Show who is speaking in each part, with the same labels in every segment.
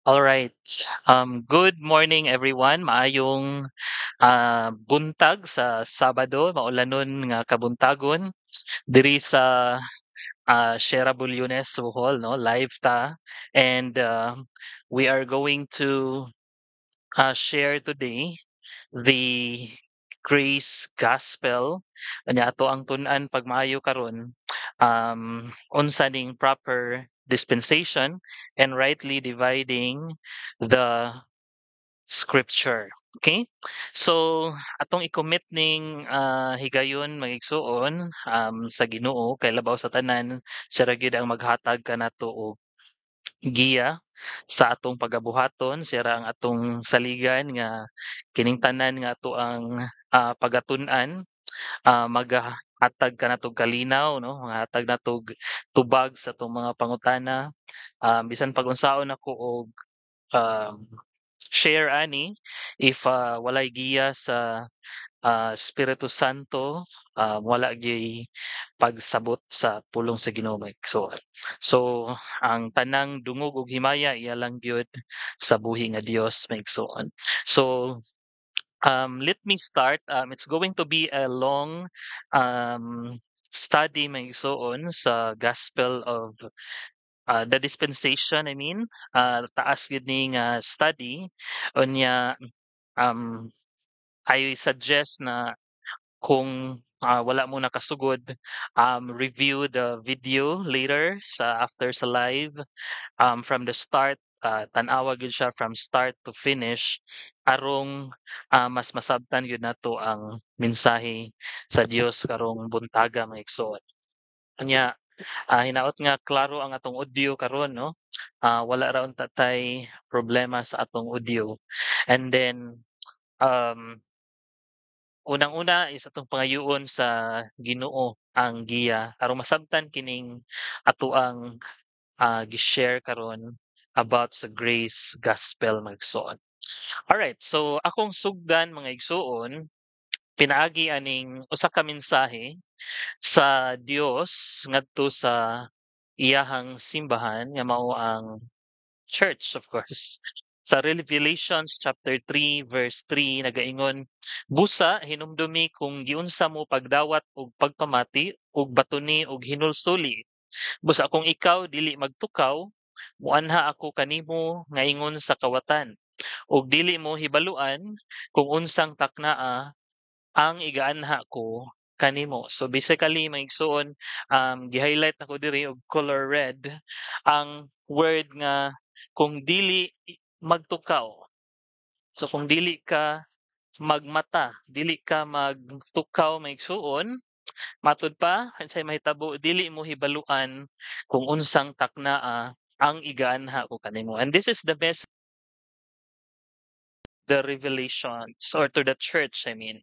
Speaker 1: All right. Good morning, everyone. Maayong buntag sa Sabado, maulanon nga kabuntagon diri sa Sierra Bulyones Hall, no? Live ta, and we are going to share today the Grace Gospel. Anya ato ang tun-an pagmaayo karon, unsa ning proper dispensation and rightly dividing the scripture. Okay? So atong i-commit ning higayon, mga igsuon, sa Ginoo kay labaw sa tanan siya ra gyud ang maghatag kanato og giya sa atong pagabuhaton. Siya ra ang atong saligan nga kining tanan nga ato ang pagatun-an magahatag kanatog kalinaw, no, mahatag natog tubag sa atong mga pangutana. Bisan pag unsaon nako og share ani, if walay giya sa Espiritu Santo, wala gyuy pagsabot sa pulong sa Ginoo. So ang tanang dungog ug himaya iya lang gyud sa buhi nga Dios, mga igsoon. So let me start. It's going to be a long study, mga igsoon, sa Gospel of the dispensation, I mean, taas gyud ni nga study. Unya I suggest na kung wala mo nakasugod, review the video later sa after sa live, from the start, tan-awa gyud siya from start to finish arong mas masabtan gyud nato ang mensahe sa Dios karong buntaga, mga igsoon. Unya hinaot nga klaro ang atong audio karon, no? Wala ra unta tay problema sa atong audio. And then unang-una is atong pangayoon sa Ginoo ang giya aron masabtan kining atoang gi-share karon about sa Grace Gospel, mga igsoon. Alright, so akong sugdan, mga igsuon, pinaagi aning usa ka mensahe sa Dios ngadto sa iyahang simbahan nga mao ang church, of course. Sa Revelations chapter 3 verse 3 nagaingon, "Busa hinumdumi kung giunsa mo pagdawat og pagpamati ug batuni og hinulsuli. Busa kung ikaw dili magtukaw, muanha ako kanimo nga ingon sa kawatan, ug dili mo hibaluan kung unsang taknaa ang igaanha ko kanimo." So basically, mga igsuon, gi-highlight nako diri og color red ang word nga "kung dili magtukaw". So kung dili ka magmata, dili ka magtukaw, mga igsuon, matud pa unsay mahitabo, dili mo hibaluan kung unsang taknaa ang igaanha ko kanimo. And this is the best the revelations or to the church, I mean.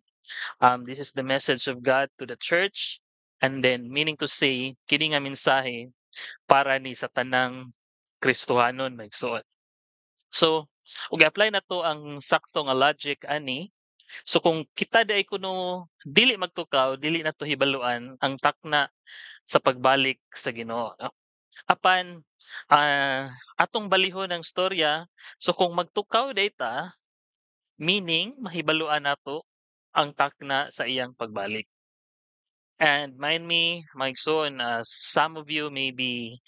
Speaker 1: This is the message of God to the church, and then meaning to say kini nga mensahe para ni sa tanang Kristohanon, mga igsuon. So ug i-apply nato ang sakto nga logic ani. So kung kita diay kuno dili magtukaw, dili nato hibaluan ang takna sa pagbalik sa Ginoo, no? Apan atong balihon ang storya, so kung magtukaw diay ta, meaning mahibaluan nato ang takna sa iyang pagbalik. And mind me, mga igsoon, some of you may be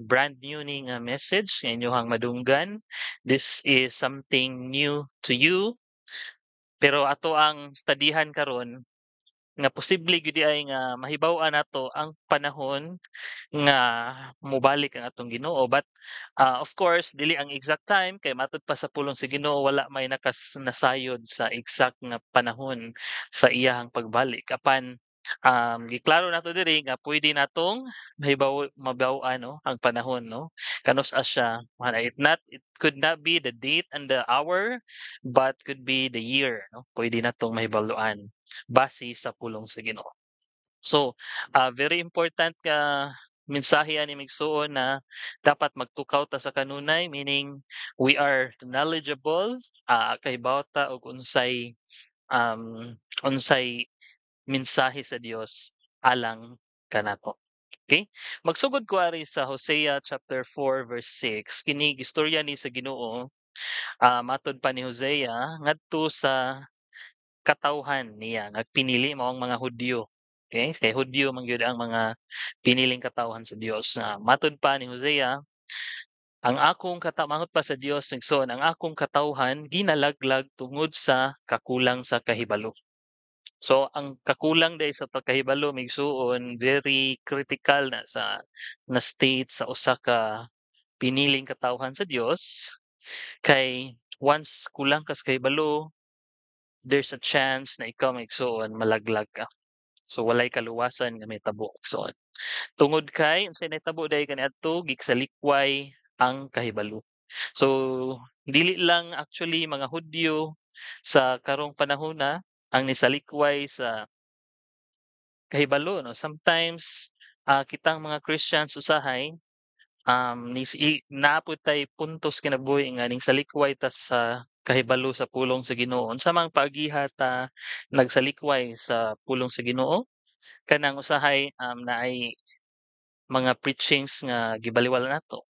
Speaker 1: brand new ni nga message nga inyohang madunggan. This is something new to you. Pero ato ang studyhan karon nga posible gyud diay nga mahibaw-an nato ang panahon nga mobalik ang atong Ginoo. But of course dili ang exact time kay matud pa sa pulong sa Ginoo wala may nasayod sa exact nga panahon sa iyahang pagbalik. Apan giklaro nato diri nga pwede natong mahibaw mahibaw-an, no, ang panahon, no, kanus-a siya. It could not be the date and the hour but could be the year, no, pwede natong mahibaluan base sa pulong sa Ginoo. So very important nga mensahe ani, mga igsuon, na dapat magtukaw ta sa kanunay, meaning we are knowledgeable, kahibaw ta og unsay mensahe sa Dios alang kanato. Okay? Magsugod ko ari sa Hosea chapter 4 verse 6. Kini gistorya ni sa Ginoo, matod pa ni Hosea ngadto sa katawhan niya nga pinili, mao ang mga Hudyo. Okay? Kay Hudyo man gyud ang mga piniling katawhan sa Dios. Na matod pa ni Hosea, ang akong mangot pa sa Dios igsoon, ang akong katawhan ginalaglag tungod sa kakulang sa kahibalo. So ang kakulang diay sa pagkahibalo, migsuon, very critical na sa na state sa usa ka piniling katawhan sa Dios, kay once kulang ka sa kahibalo, there's a chance na ikaw, migsuon, malaglag ka. So walay kaluwasan nga mahitabo, igsoon. Tungod kay unsay nahitabo diay kaniadto, gisalikway ang kahibalo. So dili lang actually mga Hudyo sa karong panahona ang nisalikway sa kahibalo, no. Sometimes kitang mga Christians usahay naa pud tay puntos kinabuhi nga ning salikway ta sa kahibalo sa pulong sa Ginoo. Unsa man paagiha ta nagsalikway sa pulong sa Ginoo? Kanang usahay naay mga preachings nga gibaliwala nato.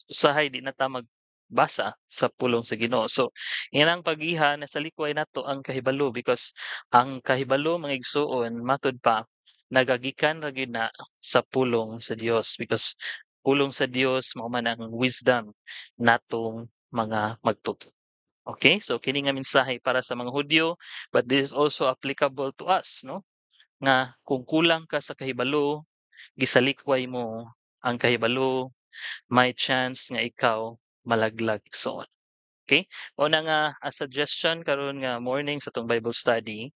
Speaker 1: Usahay di na ta magbasa sa pulong sa Ginoo. So inang pag-iha, nasalikway nato ang kahibalo, because ang kahibalo, mga igsuon, matud pa nagagikan ra gyud na sa pulong sa Dios, because pulong sa Dios mao man ang wisdom natong mga magtutudlo. Okay? So kini nga mensahe para sa mga Hudyo, but this is also applicable to us, no? Nga kung kulang ka sa kahibalo, gisalikway mo ang kahibalo, may chance nga ikaw malaglag, igsoon. Okay? Mao na nga a suggestion karon nga morning sa atong Bible study,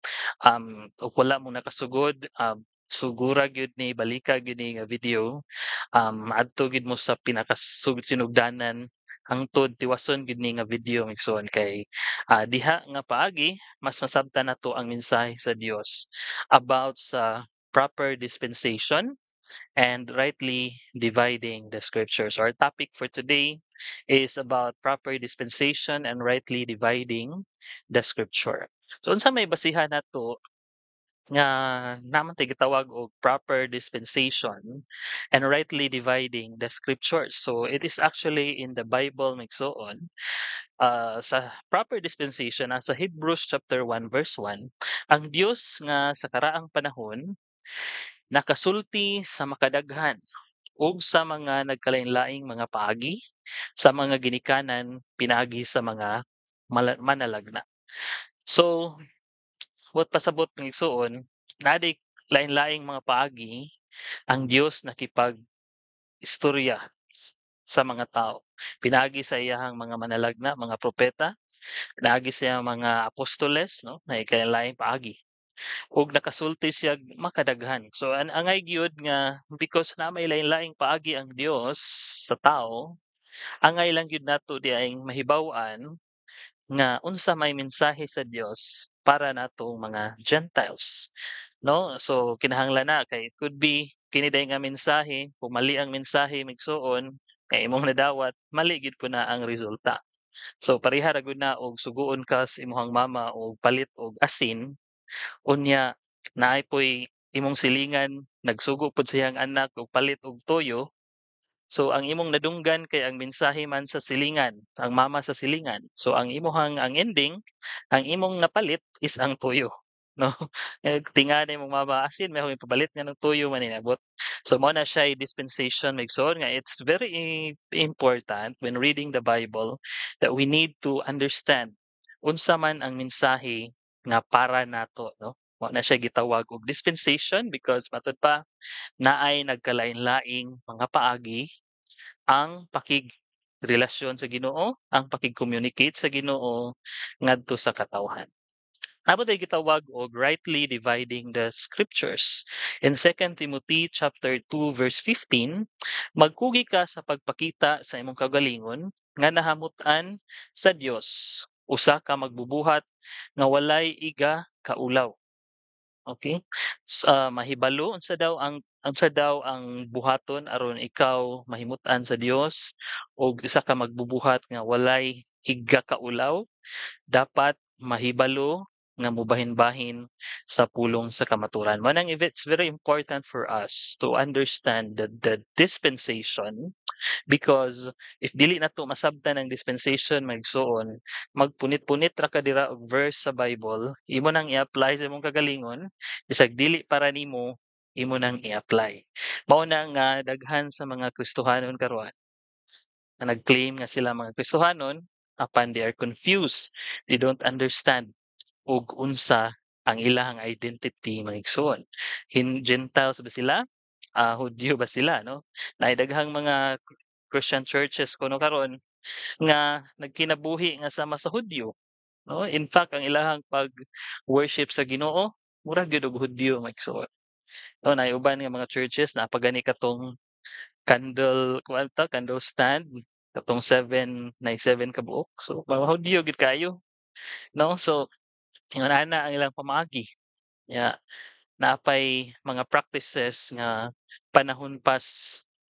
Speaker 1: ug wala mo nakasugod, sugura gyud ni, balika gyud ni nga video, adto gyud mo sa pinakasug sinugdanan hangtod tiwason gyud ni nga video, igsoon, kay diha nga paagi mas masabtan nato ang mensahe sa Dios about sa proper dispensation and rightly dividing the scriptures. So our topic for today is about proper dispensation and rightly dividing the scripture. So unsa may basihan nato nga naa man tay gitawag og proper dispensation and rightly dividing the scriptures? So it is actually in the Bible, migsuon. Sa proper dispensation, nasa Hebrews chapter 1 verse 1, ang Dios nga sa karaang panahon nakasulti sa makadaghan ug sa mga nagkalain-laing mga paagi sa mga ginikanan pinaagi sa mga manalagna. So buot pasabot, mga igsuon, naa diay lain-laing mga paagi ang Dios nakipag istorya sa mga tao. Pinaagi sa iyahang mga manalagna, mga propeta, pinaagi sa iyang mga apostoles, no, na lain paagi. Ug nakasulti siya makadaghan. So an angay gyud nga because naa may lain-laing paagi ang Dios sa tao, angay lang gyud nato diayng mahibaw-an nga unsa may mensahe sa Dios para natong mga Gentiles, no? So kinahanglan na kay it could be kini diay nga mensahe, kung mali ang mensahe, migsuon, kay imong nadawat, mali gyud po na ang resulta. So pareha ra gud na og suguon ka sa imong mama og palit og asin, unya naay poy imong silingan nagsugo pod sa iyang anak og palit og toyo. So ang imong nadunggan kay ang mensahe man sa silingan, ang mama sa silingan. So ang imuhang ang ending, ang imong napalit is ang toyo, no? Eh, tinga na imong mama, asin may akong ipabalit, nganong toyo man inabot. So mao na siya dispensation, igsoon, nga it's very important when reading the Bible that we need to understand unsa man ang mensahe nga para nato, no? Mao na siya gitawag og dispensation because matud pa naay nagkalain-laing mga paagi ang pakigrelasyon sa Ginoo, ang pakig-communicate sa Ginoo ngadto sa katawhan. Naa pod tay gitawag og rightly dividing the scriptures. In 2 Timothy chapter 2 verse 15, magkugi ka sa pagpakita sa imong kaugalingon nga nahamut-an sa Dios, usa ka magbubuhat nga walay iga kaulaw. Okay? Sa mahibalo unsa daw ang buhaton aron ikaw mahimut-an sa Dios og isa ka magbubuhat nga walay igakaulaw? Dapat mahibalo nga mobahin-bahin sa pulong sa kamaturan. Mao nang if it's very important for us to understand the dispensation, because if dili nato masabtan ang dispensation, mga igsoon, magpunit-punit ra ka dira og verse sa Bible, imo nang i-apply sa imong kagalingon, bisag dili para nimo, imo nang i-apply. Mao na nga daghan sa mga Kristohanon karon na nag-claim nga sila mga Kristohanon, apan they are confused. They don't understand og unsa ang ilahang identity, mga igsoon. Gentiles ba sila? Hudyo ba sila, no? Naay daghang mga Christian churches kuno karon nga nagkinabuhi nga sama sa Hudyo, no? In fact, ang ilahang pag-worship sa Ginoo murag gyud og Hudyo, mga igsoon. No, naay uban nga mga churches naa pa gani katong candle kuan ta, candle stand katong 7 na 7 ka buok. So mga Hudyo gyud kaayo, no? So ingon ana ang ilang pamaagi. Nya naa pay mga practices nga panahon pas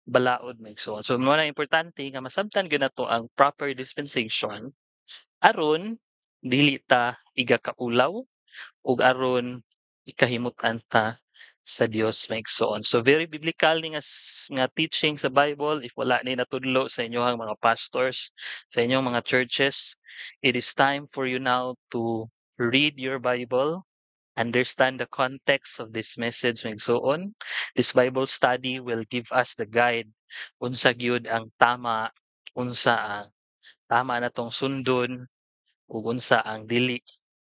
Speaker 1: balaod, mga igsoon. So mao na importante nga masabtan gyud nato ang proper dispensation aron dili ta igakaulaw ug aron ikahimut-an ta sa Dios, mga igsoon. So very biblical ni nga teaching sa Bible. If wala ni natudlo sa inyohang mga pastors, sa inyong mga churches, it is time for you now to read your Bible, understand the context of this message, mga igsoon. This Bible study will give us the guide unsa gyud ang tama, unsa ang tama natong sundon ug unsa ang dili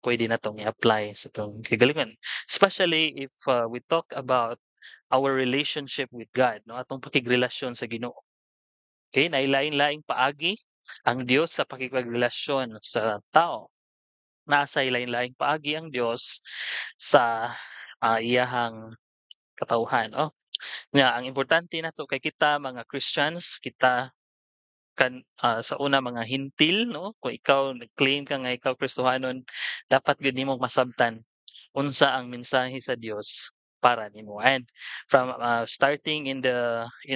Speaker 1: pwede natong i-apply sa atong kagalingon. Especially if we talk about our relationship with God, no, atong pakigrelasyon sa Ginoo. Okay, naay lain-laing paagi ang Dios sa pakigrelasyon sa tao. Naa say lain-laing paagi ang Dios sa iyahang katawhan, no? Nga ang importante nato kay kita mga Christians, kita kan sa una mga Hentil, no? Kung ikaw nag-claim ka nga ikaw Kristohanon, dapat gyud nimong masabtan unsa ang mensahe sa Dios para nimo. And from starting in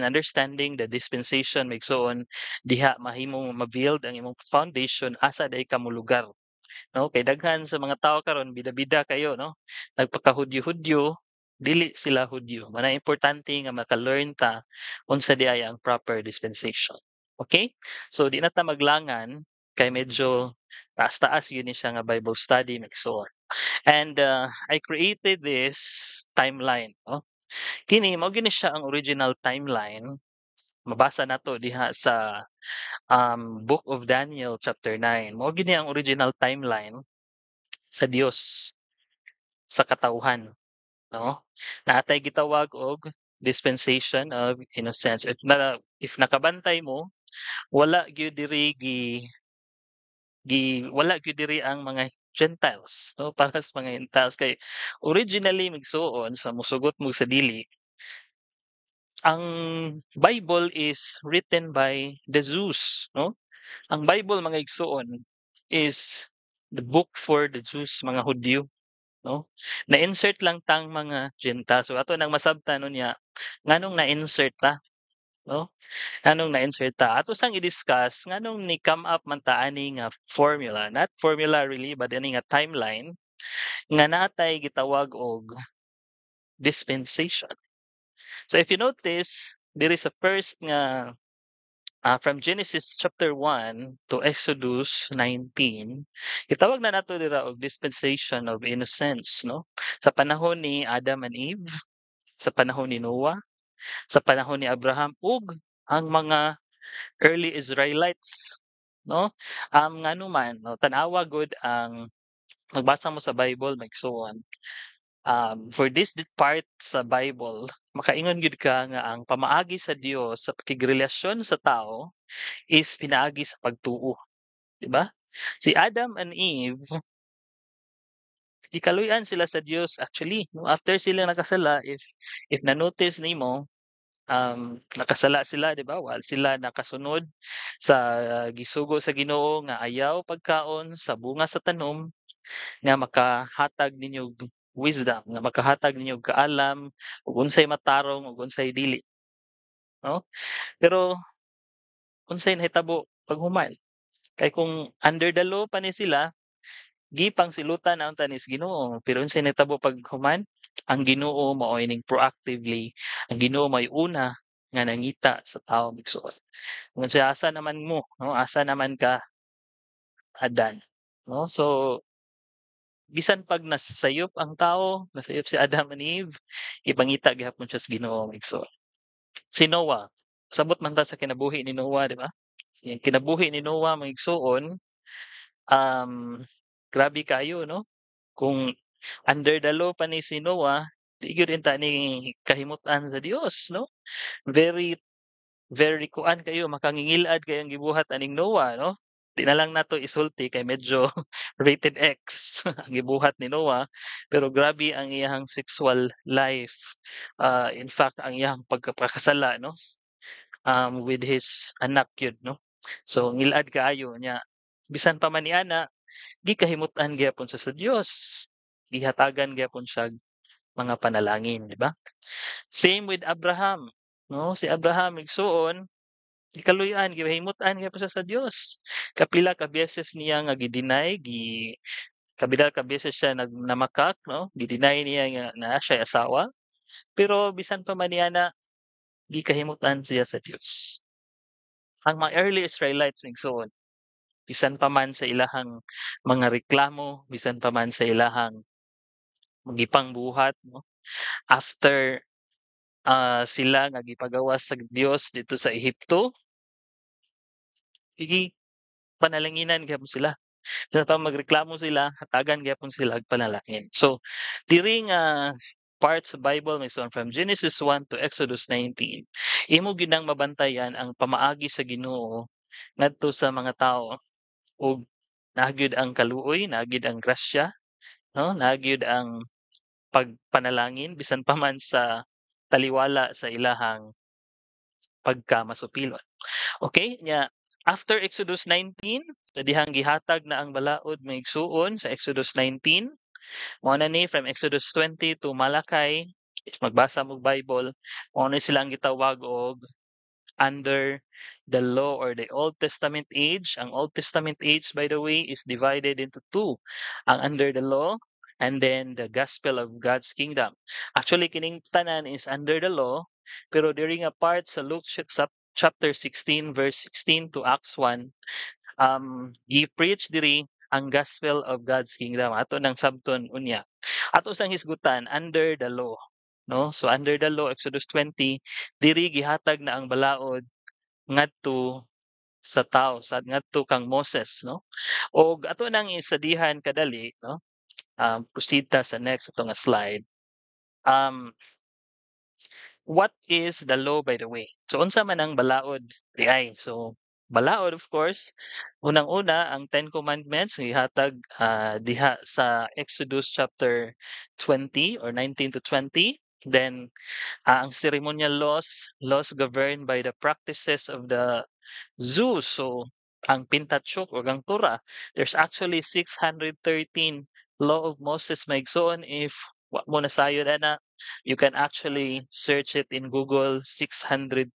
Speaker 1: understanding the dispensation, mga igsoon, diha mahimong ma-build ang imong foundation asa diay ka molugar, no? Kay daghan sa mga tawo karon bida-bida kayo, no? Nagpaka-Hudyo-Hudyo, dili sila Hudyo. Mao na importante nga maka-learn ta unsa diay ang proper dispensation. Okay? So di na ta maglangan kay medyo taas-taas gyud ni siya nga Bible study, mga igsoon. And I created this timeline, no? Kini mao gyud ni siya ang original timeline. Mabasa nato diha sa Book of Daniel chapter 9. Mao gyud ni ang original timeline sa Dios sa katawhan, no? Naa tay gitawag og dispensation of innocence. If nakabantay mo, wala gyud diri gi gi wala gyud diri ang mga Gentiles, no, para sa mga Gentiles kay originally, mga igsoon, sa mosugot mo sa dili, ang Bible is written by the Jews, no? Ang Bible, mga igsoon, is the book for the Jews, mga Hudyo, no? Na-insert lang tang mga Gentiles. So ato nang masabtan unya nganong na-insert ta, no? Nganong na-insert ta? Ato sang i-discuss nganong ni-come up man ta ani nga formula, not formula really, but ani nga timeline nga naa tay gitawag og dispensation. So if you notice, there is a first nga from Genesis chapter 1 to Exodus 19, gitawag na nato dira og dispensation of innocence, no? Sa panahon ni Adam and Eve, sa panahon ni Noah, sa panahon ni Abraham ug ang mga early Israelites, no? Ngano man, no, tan-awa gud ang magbasa mo sa Bible, mga igsoon. For this part sa Bible, makaingon gyud ka nga ang pamaagi sa Dios sa pakigrelasyon sa tao is pinaagi sa pagtuo, di ba? Si Adam and Eve, gikaluy-an sila sa Dios actually, no? After sila nakasala, if na-notice nimo, nakasala sila, di ba? While sila nakasunod sa gisugo sa Ginoo nga ayaw pagkaon sa bunga sa tanom nga makahatag ninyo og wisdom, nga makahatag ninyo og kaalam ug unsay matarong ug unsay dili, no? Pero unsay nahitabo paghuman? Kay kung under the law pa ni sila, Gipangsilutan na unta ni sa Ginoo, pero unsay nahitabo paghuman? Ang Ginoo maoy ning proactively, ang Ginoo may una nga nangita sa tawo, igsoon. Kung siya, asa naman mo, no? Asa naman ka, Adan, no? So bisan pag nasayop ang tao, nasayop si Adam and Eve, ipangita gihapon siya sa Ginoo, igsoon. Si Noah, sabot man ta sa kinabuhi ni Noah, di ba? Kinabuhi ni Noah, mga igsoon, grabe kaayo, no? Kung under the law pa ni si Noah, di gyud ta ni kahimut-an sa Dios, no? Very very kuan kayo, makangingilad kayo ang gibuhat aning Noah, no? Di na lang nato isulti kay medyo rated X ang gibuhat ni Noah, pero grabe ang iyahang sexual life. In fact, ang iyahang pagkapakasala, no? With his anak yun, no? So ngilad kaayo niya. Bisan pa man ni ana, gikahimut-an gyapon siya sa Dios. Gihatagan gyapon siya mga panalangin, di ba? Same with Abraham, no? Si Abraham, igsuon, gikaluy-an, gihimut-an gyapon siya sa Dios. Kapila ka beses niya nga gi-deny, gi kapila ka beses siya nagnamakak, no? Gi-deny niya nga naa siya asawa. Pero bisan pa man niya na, gikahimut-an siya sa Dios. Ang mga early Israelites, igsuon, bisan pa man sa ilahang mga reklamo, bisan pa man sa ilahang gipangbuhat, no? After sila nga gipagawas sa Dios dito sa Ehipto, gi panalanginan gyapon sila. Bisan pa magreklamo sila, hatagan gyapon sila og panalangin. So diri nga parts sa Bible, may so from Genesis 1 to Exodus 19, imo gyud nang mabantayan ang pamaagi sa Ginoo ngadto sa mga tawo ug naa gyud ang kaluoy, naa gyud ang grasya, no? Naa gyud ang pagpanalangin bisan pa man sa taliwala sa ilahang pagkamasupilon. Okay, nya after Exodus 19, sa dihang gihatag na ang balaod, mga igsuon, sa Exodus 19, mao na ni from Exodus 20 to Malachi, if magbasa mo Bible, mao ni sila ang gitawag og under the law or the Old Testament age. Ang Old Testament age, by the way, is divided into two. Ang under the law and then the gospel of God's kingdom. Actually, kining tanan is under the law, pero during a part sa Luke chapter 16 verse 16 to Acts 1, gi-preach diri ang gospel of God's kingdom. Ato nang sabton unya. Ato sang hisgutan under the law, no? So under the law, Exodus 20, diri gihatag na ang balaod ngadto sa tao, sa ngadto kang Moses, no? Og ato nang isadihan kadali, no? Proceed ta sa next ato nga slide. What is the law, by the way? So unsa man ang balaod diay? So balaod, of course, unang-una ang Ten Commandments gihatag diha sa Exodus chapter 20 or 19 to 20. Then ang ceremonial laws, laws governed by the practices of the Jews. So ang Pentateuch or ang Torah, there's actually 613 law of Moses, mga igsoon. If wa mo nasayod ana, you can actually search it in Google, 613.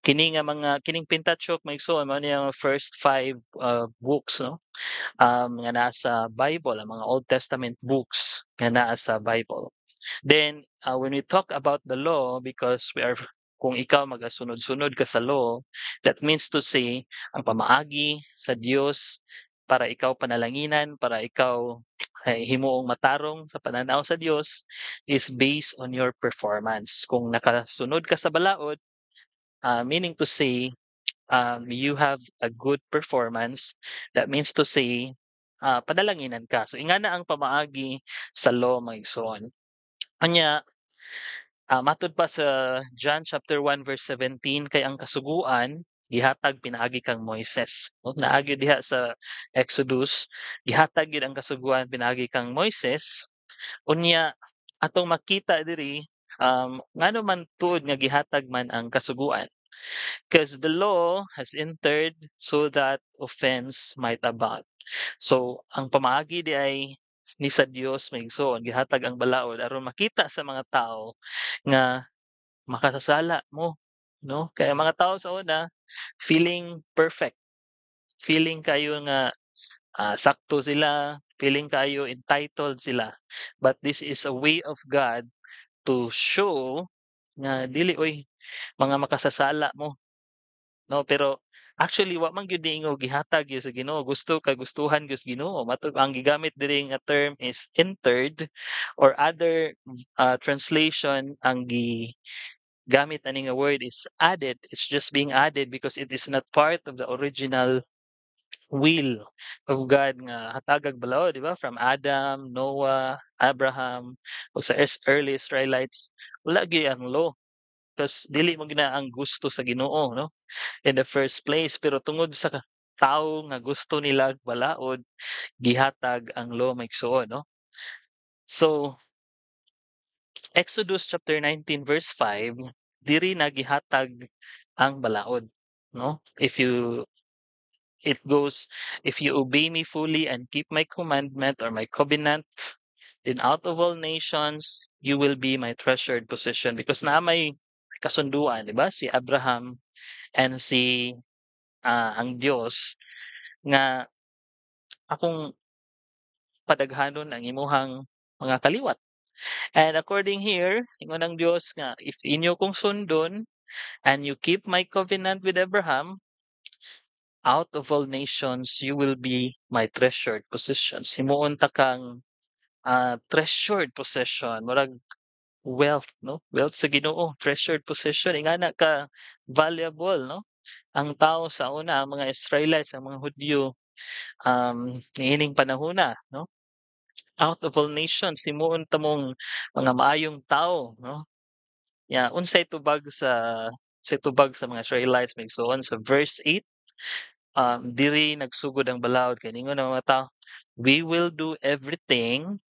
Speaker 1: Kini nga mga kining Pentateuch, mga igsoon, mao ni ang first five books, no, nga naa sa Bible, ang mga Old Testament books nga naa sa Bible. Then when we talk about the law, because we are kung ikaw magasunod-sunod ka sa law, that means to say ang pamaagi sa Dios para ikaw panalanginan, para ikaw ay himuong matarong sa pananaw sa Dios is based on your performance. Kung nakasunod ka sa balaod, meaning to say, you have a good performance, that means to say, panalanginan ka. So ingana ang pamaagi sa law, mga igsoon. Unya, matud pa sa John chapter 1 verse 17, kay ang kasuguan gihatag pinaagi kang Moises. No, naa gyud diha sa Exodus, gihatag gyud ang kasuguan pinaagi kang Moises. Unya atong makita diri, ngano man tuod nga gihatag man ang kasuguan? Because the law has entered so that offense might abound. So ang pamaagi di ay ni sa Dios, mga igsoon, gihatag ang balaod aron makita sa mga tao nga makasasala mo, no? Kaya mga tao sa una, feeling perfect. Feeling kayo nga Sakto sila, feeling kayo entitled sila. But this is a way of God to show nga dili oy, mga makasasala mo, no? Pero actually wa man gyud niingon gihatag gyud sa Ginoo, gusto kagustuhan gyud sa Ginoo. Matud ang gigamit diri nga term is "entered" or other translation, ang gigamit ani nga word is "added." It's just being added because it is not part of the original will of God nga hatagag balaod, di ba? From Adam, Noah, Abraham o sa early Israelites, wala gyud ang law because dili mo gina ang gusto sa Ginoo, no, in the first place. Pero tungod sa tawo nga gusto nila balaod, gihatag ang law, mga igsuon, no? So Exodus chapter 19 verse 5, diri na gihatag ang balaod, no? If you it goes, "If you obey me fully and keep my commandment or my covenant, then out of all nations you will be my treasured possession," because naa may kasunduan, di ba? Si Abraham and si ang Dios nga akong padaghanon ang imuhang mga kaliwat. And according here, ingon ang Dios nga if inyo kong sundon and you keep my covenant with Abraham, out of all nations you will be my treasured possessions. Himuon ta kang treasured possession, murag wealth, no? Wealth sa Ginoo, treasured possession, ingana ka valuable, no? Ang tao sa una, ang mga Israelites, ang mga Hudyo niining panahona, no? Out of all nations, himuon ta mong mga maayong tao, no? Ya, unsay tubag sa mga Israelites, mga igsoon, sa verse 8, diri nagsugod ang balaod kay ningon ang mga tao, "We will do everything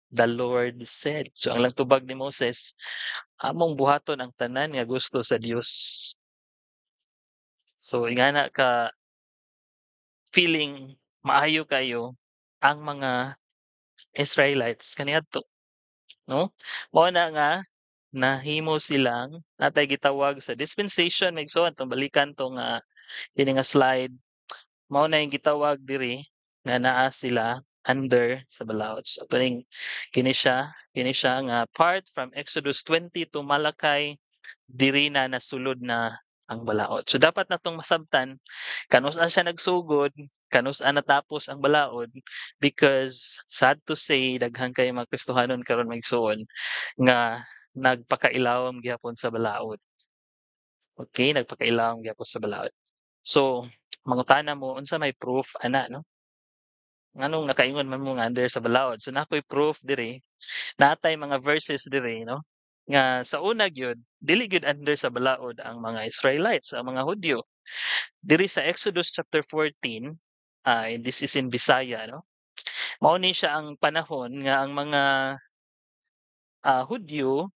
Speaker 1: the Lord said." So ang lang tubag ni Moses, among buhaton ang tanan nga gusto sa Dios. So ingana ka feeling maayo kayo ang mga Israelites kaniadto, no? Mao na nga nahimo silang natay gitawag sa dispensation, mga igsoon, atong balikan tong kini nga slide. Mao na yung gitawag diri nga naa sila under sa balaod. So kining kini siya nga part from Exodus 20 to Malachi, diri na nasulod na ang balaod. So dapat natong masabtan kanus-a siya nagsugod, kanus-a natapos ang balaod, because sad to say daghan kay mga Kristohanon karon, mga igsoon, nga nagpakailawom gihapon sa balaod. Okay, nagpakailawom gihapon sa balaod. So mangutana mo unsa may proof ana, no? Nganong nakaingon man mo nga under sa balaod? So naa koy proof diri, naa tay mga verses diri, no, nga sa una gyud dili gyud under sa balaod ang mga Israelites, ang mga Hudyo. Diri sa Exodus chapter 14, this is in Bisaya, no? Mao ni siya ang panahon nga ang mga Hudyo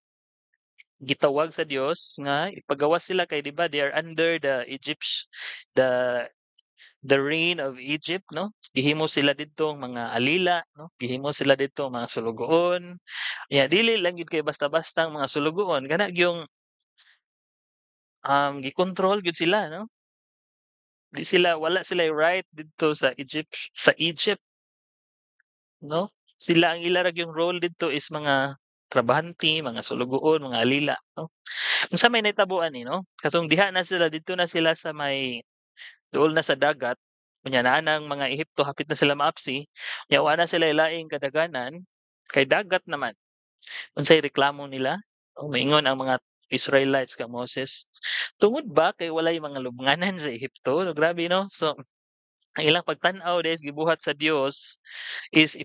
Speaker 1: gitawag sa Dios nga ipagawas sila kay di ba they are under the Egypt the reign of Egypt, no? Gihimo sila didtong mga alila, no? Gihimo sila didto mga sulugoon. Ya dili lang gyud kay basta-bastang mga sulugoon, kana gyung gikontrol gyud sila, no? Di sila wala sila'y right didto sa Egypt. No? Sila ang ila ra gyung role didto is mga trabahante, mga sulugoon, mga alila, no? Unsa may nahitabo ani, no? Katong diha na sila, didto na sila sa may duol na sa dagat, unya naa nang mga Ehipto, hapit na sila maapsi, nya wa na sila'y laing kadaganan kay dagat naman. Unsay reklamo nila? Oh, moingon ang mga Israelites kang Moses, "Tungod ba kay walay mga lubnganan sa Ehipto?" Grabe, no? So ang ilang pagtan-aw diay gibuhat sa Dios is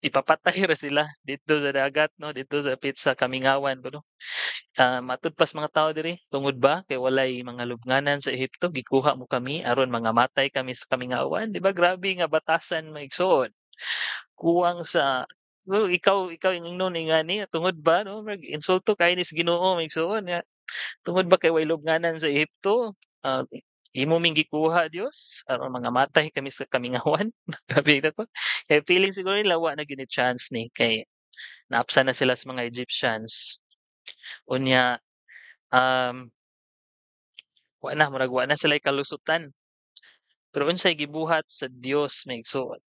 Speaker 1: ipapatay ra sila didto sa dagat, no, didto sa dapit sa kamingawan kuno. Matud pa sa mga tawo diri, "Tungod ba kay walay mga lubnganan sa Ehipto gikuha mo kami aron mangamatay kami sa kamingawan?" Di ba grabe nga batasan, mga igsoon? Kuwang sa oh, ikaw ingnon ingani, tungod ba, no, murag insulto kaayo ni sa Ginoo, mga igsoon, nga tungod ba kay way lubnganan sa Ehipto, imo ming gikuha Dios aron mangamatay kami sa kamingawan? Grabe nako. Kay feeling siguro nila wa na gyud ni chance ni kay naapsan na sila sa mga Egyptians. Unya wa na murag wa na sila'y kalusutan. Pero unsay gibuhat sa Dios, mga igsoon?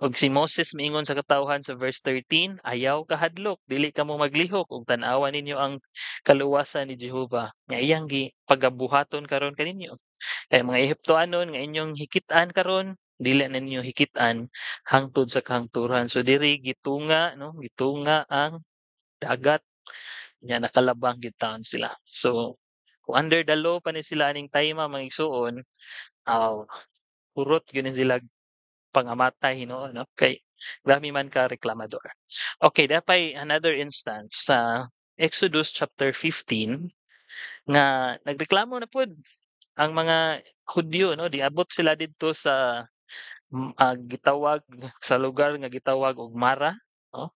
Speaker 1: Ug si Moses miingon sa katawhan sa verse 13, "Ayaw kahadlok, dili kamo maglihok ug tan-awa ninyo ang kaluwasan ni Jehova nga iyang gi pagabuhaton karon kaninyo. Kay mga Ehiptoanon nga inyong hikit-an karon, dili na ninyo hikit-an hangtod sa kahangturan." So diri gitunga, no, gitunga ang dagat nya nakalabang gyud taon sila. So kung under the law pa ni sila aning time, mga igsuon, aw, hurot gyud ni sila pangamatay hinuon, no, kay grabe man ka reklamador. Okay, dapay another instance sa Exodus chapter 15 nga nagreklamo na pud ang mga Hudyo, no, diabot sila didto sa gitawag sa lugar nga gitawag og Mara, no.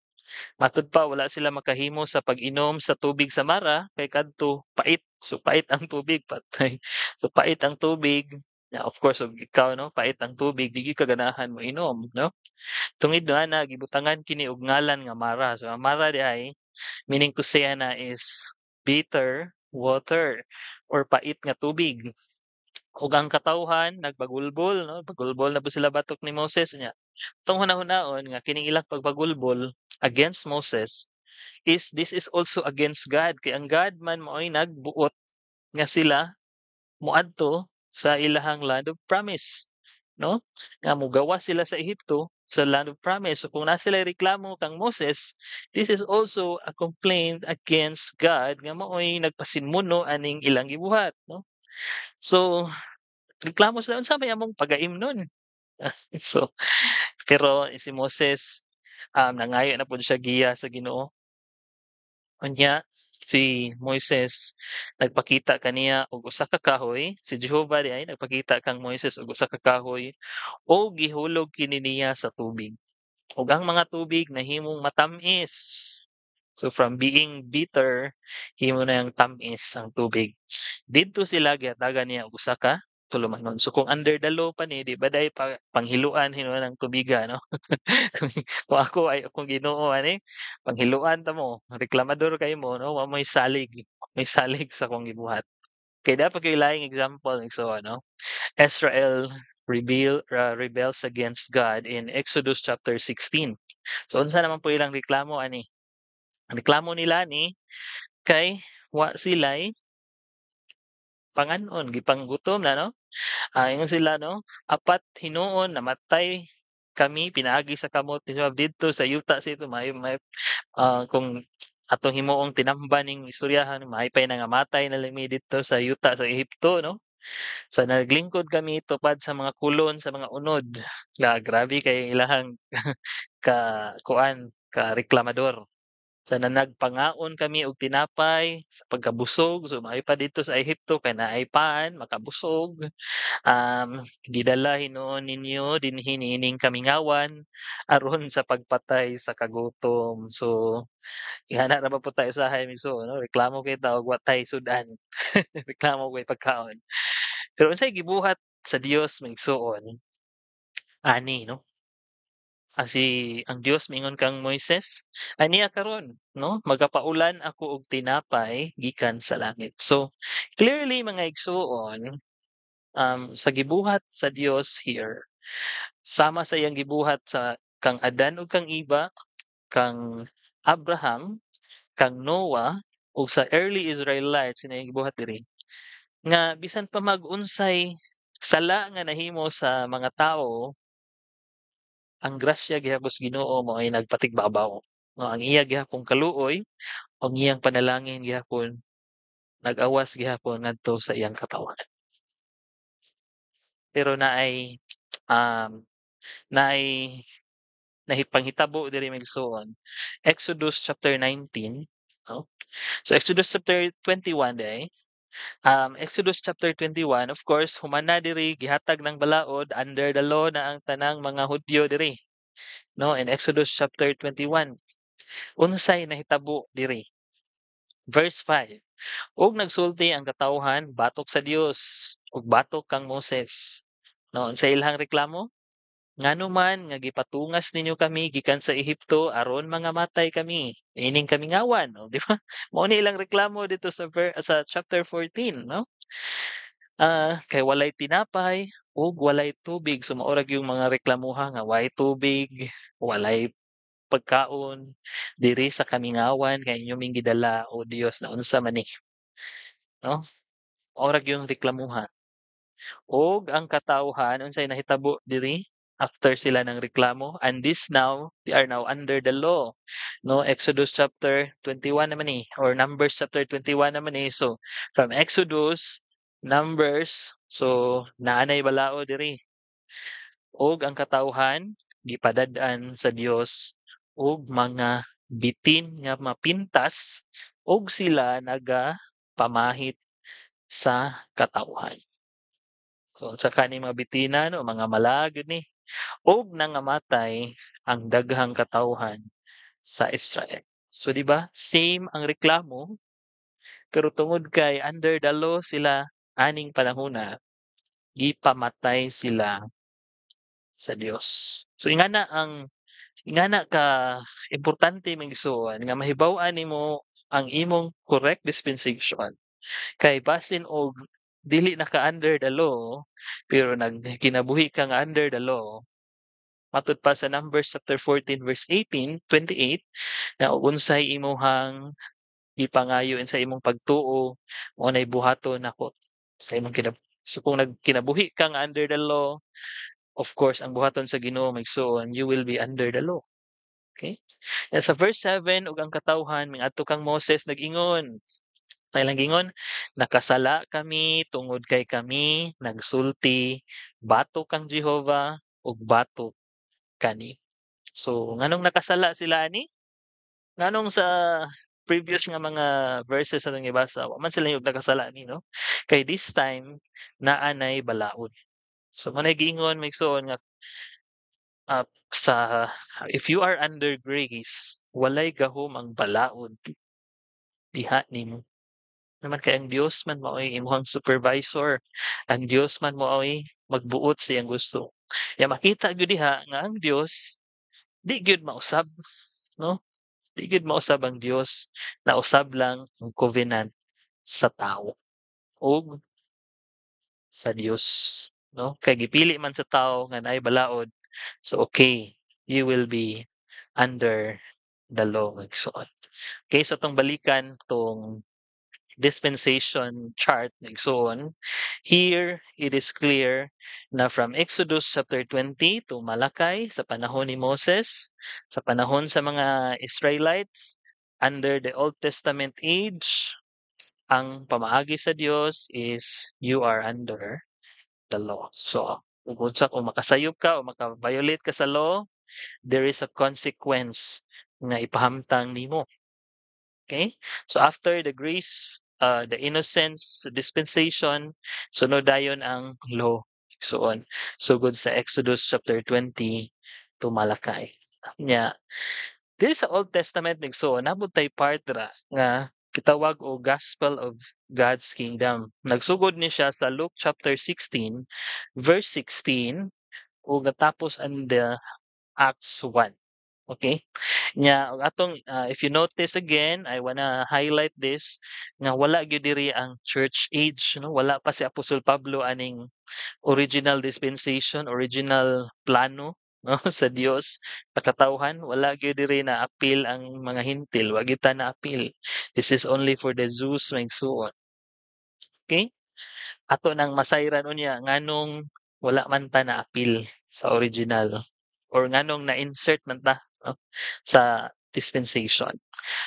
Speaker 1: Matud pa wala sila makahimo sa pag-inom sa tubig sa Mara kay kadto pait. So pait ang tubig, patay. So pait ang tubig. Yeah, of course, ug ikaw, no, pait ang tubig, di gyud ka ganahan moinom, no. Tungod ana gibutangan kini og ngalan nga Mara. So ang Mara diay, meaning to say ana is bitter water or pait nga tubig. Ug ang katawhan nagbagulbol, no, bagulbol na pud sila batok ni Moses nya. Atong hunahunaon nga kining ilang pagbagulbol against Moses is this is also against God, kay ang God man maoy nagbuot nga sila moadto sa ilahang land of promise, no, nga mogawas sila sa Ehipto sa land of promise. So kung naa sila reklamo kang Moses, this is also a complaint against God nga maoy nagpasinmuno aning ilang gibuhat, no. So reklamo sila, "Unsa may among pagaimnon?" So pero si Moses, nangayo na pud siya giya sa Ginoo. Unya si Moises nagpakita kaniya og usa ka kahoy, si Jehovah diay nagpakita kang Moises og usa ka kahoy ug gihulog kini niya sa tubig. Ug ang mga tubig nahimong matam-is. So from being bitter, himo nang tam-is ang tubig. Didto sila gihatagan niya og usa ka tulumanon. So kung under the law pa ni, di ba dai pa panghiluan hinuon ang tubiga, no? Kung ako ay akong Ginoo ani, panghiluan ta mo, reklamador kaayo mo, no, wa moy salig, may salig sa akong gibuhat. Kay dapat kay laing example, so ano, Israel rebels against God in Exodus chapter 16. So unsa naman po ilang reklamo ani? Ang reklamo nila ni kay wa sila'y pangan-on, gipanggutom na, no? Ingon sila, no, "Apat hinuon namatay kami pinaagi sa kamot ni didto sa yuta sa ito." May may kung atong himuong tinamban ning istoryahan, mahipay na nga matay na lang mi didto sa yuta sa Ehipto, no? Sa naglingkod kami tupad sa mga kolon sa mga unod. La grabe kay ilahang ka kuan ka reklamador. Sa nagpangaon kami og tinapay sa pagkabusog, so maayo pa didto sa Ehipto kay naay pan makabusog. Gidala hinuon ninyo dinhi niining kamingawan aron sa pagpatay sa kagutom. So ingana ra ba pud ta usahay so, no, reklamo kay ta og wa tay sud-an. Reklamo way pagkaon. Pero unsay gibuhat sa Dios, mga igsuon, ani, no? Si ang Dios miingon kang Moises, "Ania karon, no, magapaulan ako og tinapay gikan sa langit." So clearly, mga igsuon, sa gibuhat sa Dios here, sama sa iyang gibuhat sa kang Adan ug kang Eva, kang Abraham, kang Noah ug sa early Israelites na gibuhat diri nga bisan pa mag-unsay sala nga nahimo sa mga tawo, ang grasya gihapon sa Ginoo mao'y nagpatigbabaw. No, ang iya gihapong kaluoy ug iyang panalangin gihapon nag-awas gihapon ngadto sa iyang katawhan. Pero naay nahipanghitabo diri, mga igsuon. Exodus chapter 19, no? So Exodus chapter 21 diay. Exodus chapter 21, of course, human na diri gihatag ng balaod, under the law na ang tanang mga Hudyo diri. No, in Exodus chapter 21. Unsay nahitabo diri? Verse 5. Ug nagsulti ang katawhan batok sa Dios ug batok kang Moses. No, unsay ilang reklamo? "Ngano man nga gipatungas ninyo kami gikan sa Ehipto aron mangamatay kami ining kamingawan," oh, di ba? Mao ni ilang reklamo dito sa chapter 14, no? Kay walay tinapay ug walay tubig. So mao ra gyud mga reklamuha nga walay tubig, walay pagkaon diri sa kamingawan kay inyo ming gidala, o Dios, naunsa man ni, no? Mao ra gyud reklamuha. Ug ang katawhan, unsay nahitabo diri after sila ng reklamo? And this now, they are now under the law, no? Exodus chapter 21 naman ni or Numbers chapter 21 naman ni. So from Exodus, Numbers, so naanay balao diri. Ug ang katawhan gipadad-an sa Dios og mga bitin nga mapintas ug sila naga pamahit sa katawhan. So unsa kani mga bitina, no, mga mala gyud ni. Ug nangamatay ang daghang katawhan sa Israel. So di ba same ang reklamo, pero tungod kay under the law sila aning panahona, gipamatay sila sa Dios. So ingana ka importante, mga igsuon, nga mahibaw-an nimo ang imong correct dispensation kay basin og dili na ka under the law pero nagkinabuhi ka nga under the law. Matud pa sa Numbers chapter 14 verse 18, 28 na unsay imuhang gipangayo sa imong pagtuo, mao nay buhaton nako sa imong kinabuhi. So kung nagkinabuhi ka nga under the law, of course ang buhaton sa Ginoo, mga igsuon, you will be under the law. Okay? And sa verse 7, ug ang katawhan mingadto kang Moses, nag-ingon. Kailang gingon, "Nakasala kami tungod kay kami nagsulti batok kang Jehova ug batok kani." So nganong nakasala sila ani? Nganong sa previous nga mga verses atong gibasa, wa man sila yung nakasala ani, no? Kay this time naa nay balaod. So mao nay giingon, mga igsuon, nga sa if you are under grace, walay gahom ang balaod diha nimo. Naman kay ang Dios man mao'y imong supervisor, ang Dios man mao'y magbuot sa iyang gusto. Ya makita gyud diha nga ang Dios di gyud mausab, no? Di gyud mausab ang Dios, nausab lang ang covenant sa tawo ug sa Dios, no? Kay gipili man sa tawo nga naay balaod, so okay, you will be under the law, igsoon. Okay, so atong balikan tong dispensation chart, igsoon. Here it is clear na from Exodus chapter 20 to Malachi, sa panahon ni Moses, sa panahon sa mga Israelites under the Old Testament age, ang pamaagi sa Dios is you are under the law. So kung unsa, kung makasayop ka o maka-violate ka sa law, there is a consequence nga ipahamtang nimo. Okay? So after the grace, the innocence dispensation, sunod dayon ang law. So on. Sugod sa Exodus chapter 20 to Malachi. Nya, diri sa Old Testament, igsoon, naa tay part ra nga gitawag og Gospel of God's Kingdom. Nagsugod ni siya sa Luke chapter 16 verse 16 ug natapos ang the Acts 1. Okay? Nya ug atong if you notice again, I wanna highlight this nga wala gyud diri ang church age, no? Wala pa si Apostol Pablo aning original dispensation, original plano, no, sa Dios sa katawhan. Wala gyud diri na appeal ang mga Hentil, wa gyud ta na appeal. This is only for the Jews, mga igsuon. Okay? Ato nang masayran unya nganong wala man ta na appeal sa original or nganong na-insert man ta, no, sa dispensation.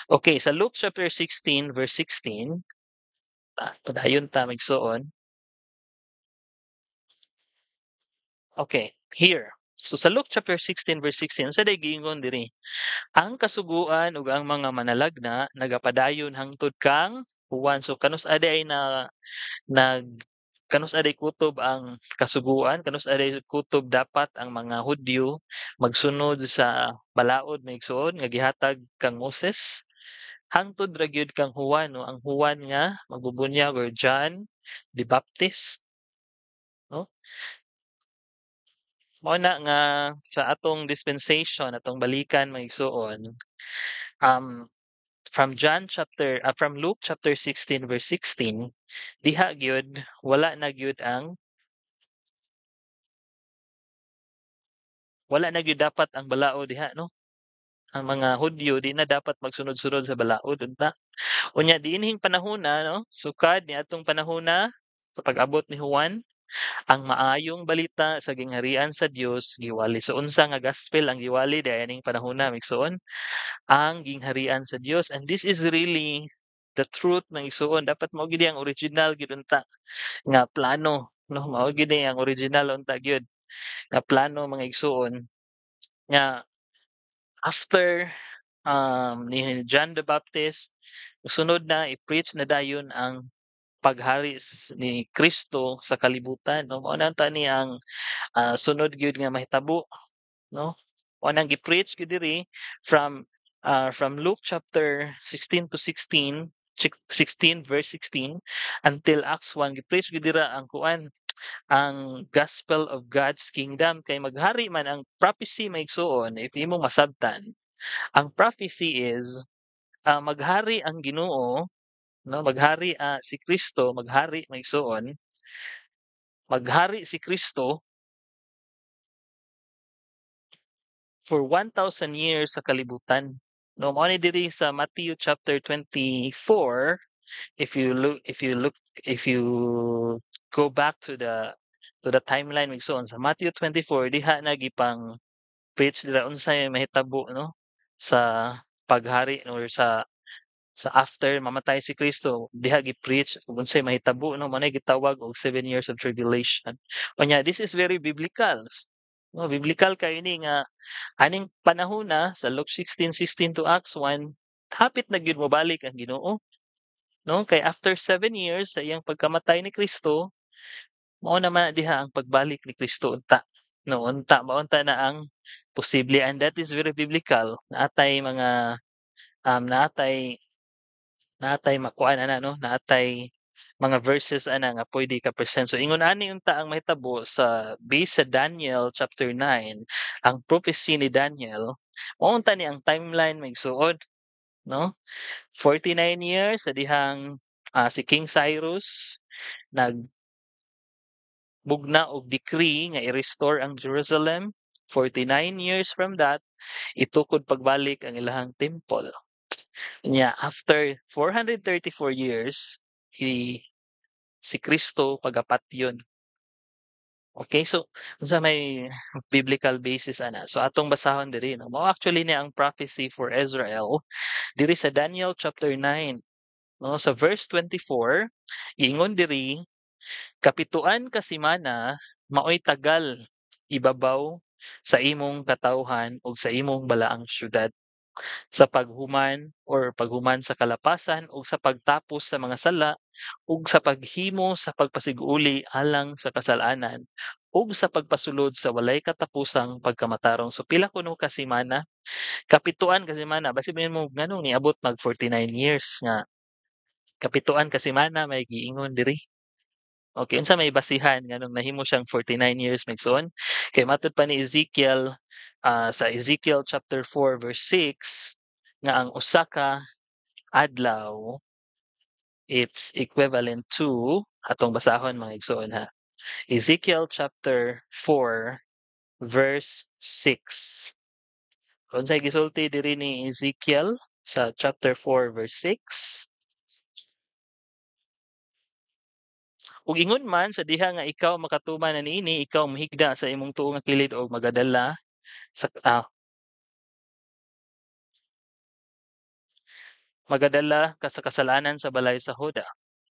Speaker 1: Okay, sa Luke chapter 16 verse 16, padayon ta, igsuon. Okay, here. So sa Luke chapter 16 verse 16, unsa day giingon diri? Ang kasuguan ug ang mga manalagna nagapadayon hangtod kang Juan. So kanus-a ay na nag kanus-a day kutob ang kasuguan, kanus-a day kutob dapat ang mga Hudyo magsunod sa balaod, mga igsuon, nga gihatag kang Moses? Hangtod ra gyud kang Juan, no? Ang Juan nga magbubunyag or John the Baptist, no? Mao na nga sa atong dispensation, atong balikan, mga igsuon, From John chapter from Luke chapter 16 verse 16, diha gyud wala na gyud dapat ang balaod diha, no? Ang mga Hudyo di na dapat magsunod-sunod sa balaod unta. Unya diinhing panahona, no, sukad ni atong panahona sa pag-abot ni Juan, ang maayong balita sa gingharian sa Dios giwali. So unsa nga gospel ang giwali diay aning panahona, igsoon? Ang gingharian sa Dios. And this is really the truth, mga igsoon. Dapat mao gid ang original gyud unta nga plano, no? Mao gid ang original unta gyud nga plano, mga igsoon, nga after ni John the Baptist, sunod na i-preach na dayon ang paghari ni Kristo sa kalibutan, no? Mao na unta ni ang sunod gyud nga mahitabo, no? Mao nang gi-preach gyud diri from Luke chapter 16 to 16 16 verse 16 until Acts 1. Gi-preach gyud dira ang kuan, ang gospel of God's kingdom, kay maghari man. Ang prophecy, mga igsoon, if imong masabtan ang prophecy is maghari ang Ginoo, no? Maghari si Kristo, maghari, mga igsoon, maghari si Kristo for 1,000 years sa kalibutan, no? Mao ni diri sa Matthew chapter 24. If you look if you go back to the timeline, igsoon, sa Matthew 24 diha na gipang preach dira unsay mahitabo, no, sa paghari or sa after mamatay si Kristo. Diha gi-preach ug unsay mahitabo, no? Mao nay gitawag og 7 years of tribulation. Unya this is very biblical, no? Biblical kayo ni nga aning panahona sa Luke 16:16 to Acts 1, hapit na gyud mobalik ang Ginoo, no? Kay after 7 years sa iyang pagkamatay ni Kristo, mao naman diha ang pagbalik ni Kristo unta, no? Unta mao unta na ang posible, and that is very biblical. Naatay makuan ana, no? Naatay mga verses ana nga pwede ka present. So ingon ani unta ang mahitabo sa base sa Daniel chapter 9, ang prophecy ni Daniel. Mao unta ni ang timeline, mga igsoon, no? 49 years sa dihang si King Cyrus nag bugna og decree nga i-restore ang Jerusalem. 49 years from that, itukod pagbalik ang ilahang temple. Nya after 434 years, si Kristo pagapatyon. Okay, so unsa may biblical basis ana? So atong basahon diri, no? Mao actually ni ang prophecy for Israel diri sa Daniel chapter 9, no? Sa verse 24, giingon diri, "Kapituan ka semana maoy tagal ibabaw sa imong katawhan ug sa imong balaang syudad sa paghuman or paghuman sa kalapasan ug sa pagtapos sa mga sala ug sa paghimo sa pagpasiguli alang sa kasalanan ug sa pagpasulod sa walay katapusang pagkamatarong." So pila kuno ka semana? Kapituan ka semana. Basi mo nganong niabot mag 49 years nga kapituan ka semana may giingon diri? Okay, unsa may basihan nganong nahimo siyang 49 years, mga igsoon? Kay matud pa ni Ezekiel, sa Ezekiel chapter 4 verse 6, nga ang usa ka adlaw, it's equivalent to, atong basahon, mga igsoon, ha. Ezekiel chapter 4 verse 6. Unsay gisulti diri ni Ezekiel sa chapter 4 verse 6? "Ug ingon man sa diha nga ikaw makatuman na niini, ikaw mahigda sa imong tuo nga kilid og magadala ka sa kasalanan sa balay sa Huda.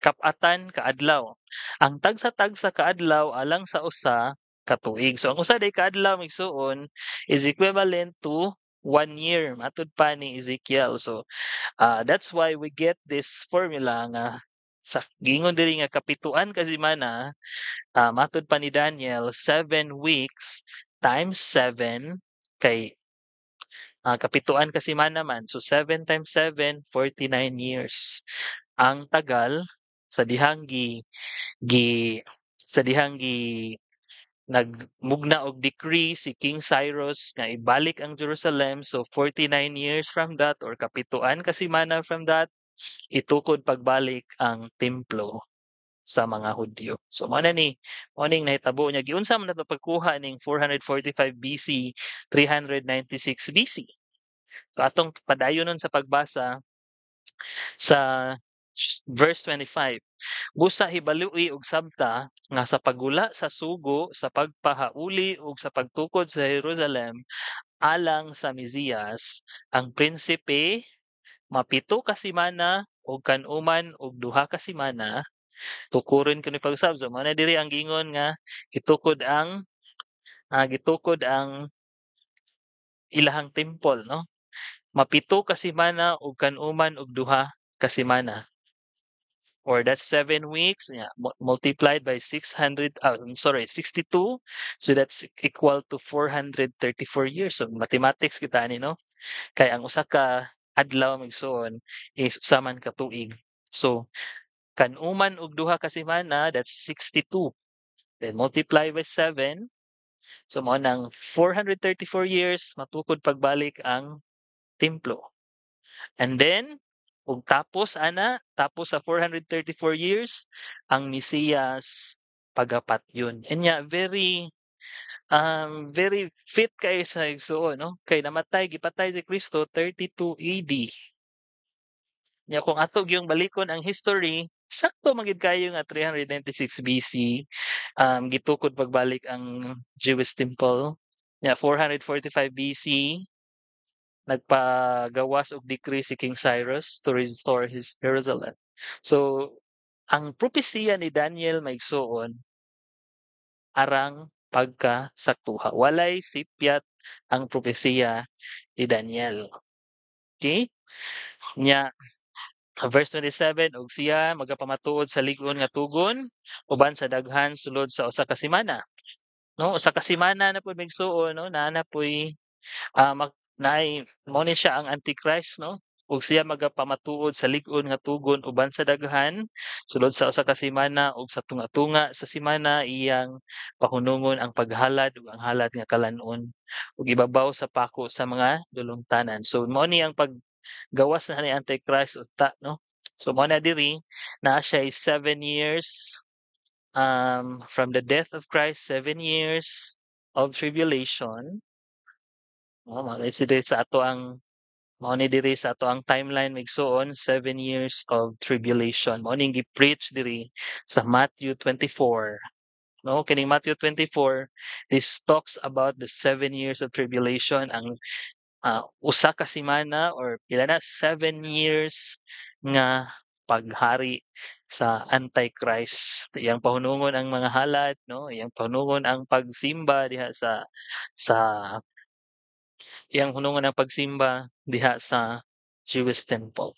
Speaker 1: Kap-atan ka adlaw. Ang tagsa-tagsa ka adlaw alang sa usa ka tuig." So ang usa day ka adlaw, igsuon, is equivalent to one year matud pa ni Ezekiel. So that's why we get this formula nga sa giingon diri nga kapituan ka semana, matud pa ni Daniel, 7 weeks times 7, kay kapituan ka semana man. So 7 times 7, 49 years. Ang tagal sa dihang gi gi sa dihang gi Nagmugna og decree si King Cyrus nga ibalik ang Jerusalem. So 49 years from that or kapituan ka semana from that, itukod pagbalik ang templo sa mga Hudyo. So mao na ni, mao ning nahitabo niya. Giunsa man nato pagkuha ning 445 BC, 396 BC? So atong padayon nun sa pagbasa sa verse 25. "Busa hibaloi og sabta nga sa paggula sa sugo sa pagpahauli ug sa pagtukod sa Jerusalem alang sa Mesiyas, ang prinsipe mapito ka semana ug kan-uman og 2 ka semana tukuron kini pag-usab." So mao na diri ang giingon nga gitukod ang ilahang temple, no? Mapito ka semana ug kan-uman og 2 ka semana. Or that's 7 weeks, yeah, multiplied by 600, I'm sorry, 62, so that's equal to 434 years. So mathematics kita ani, no? Kay ang usa ka adlaw, igsoon, is usa man ka tuig. So kan-uman og 2 ka semana, that's 62. Then multiply by 7. So mao nang 434 years matukod pagbalik ang templo. And then ug tapos ana, tapos sa 434 years, ang Mesiyas pagapatyon. Nya very fit kaayo sa igsuon, no? Kay namatay, gipatay si Kristo 32 AD. Nya kung ato gyung balikon ang history, sakto man gyud kayo nga 396 BC gitukod pagbalik ang Jewish temple. Nya 445 BC nagpagawas og decree si King Cyrus to restore his Jerusalem. So ang propesiya ni Daniel, mga igsuon, arang pagkasaktuha. Walay sipyat ang propesiya ni Daniel. Okay? Nya verse 27, "Ug siya magapamatuod sa lig-on nga tugon uban sa daghan sulod sa usa ka semana." No, usa ka semana na pud, mga igsuon, no, naa na puy mag naay mao ni siya ang Antichrist, no? "Ug siya magapamatuod sa lig-on nga tugon uban sa daghan sulod sa usa ka semana, ug sa tunga-tunga sa semana iyang pahunungon ang paghalad ug ang halad nga kalan-on ug ibabaw sa pako sa mga dulungtanan." So mao ni ang paggawas na ni Antichrist unta, no? So mao na diri naa siya 7 years from the death of Christ, 7 years of tribulation. No, mao ni diri sa ato ang mao ni diri sa ato ang timeline, mga igsuon, 7 years of tribulation. Mao ning gi-preach diri sa Matthew 24. No, kining Matthew 24, this talks about the 7 years of tribulation, ang usa ka semana or pila na 7 years nga paghari sa Antichrist. Iyang pahunungon ang mga halad, no? Iyang pahunungon ang pagsimba diha sa iyang hunungon ang pagsimba diha sa Jewish temple.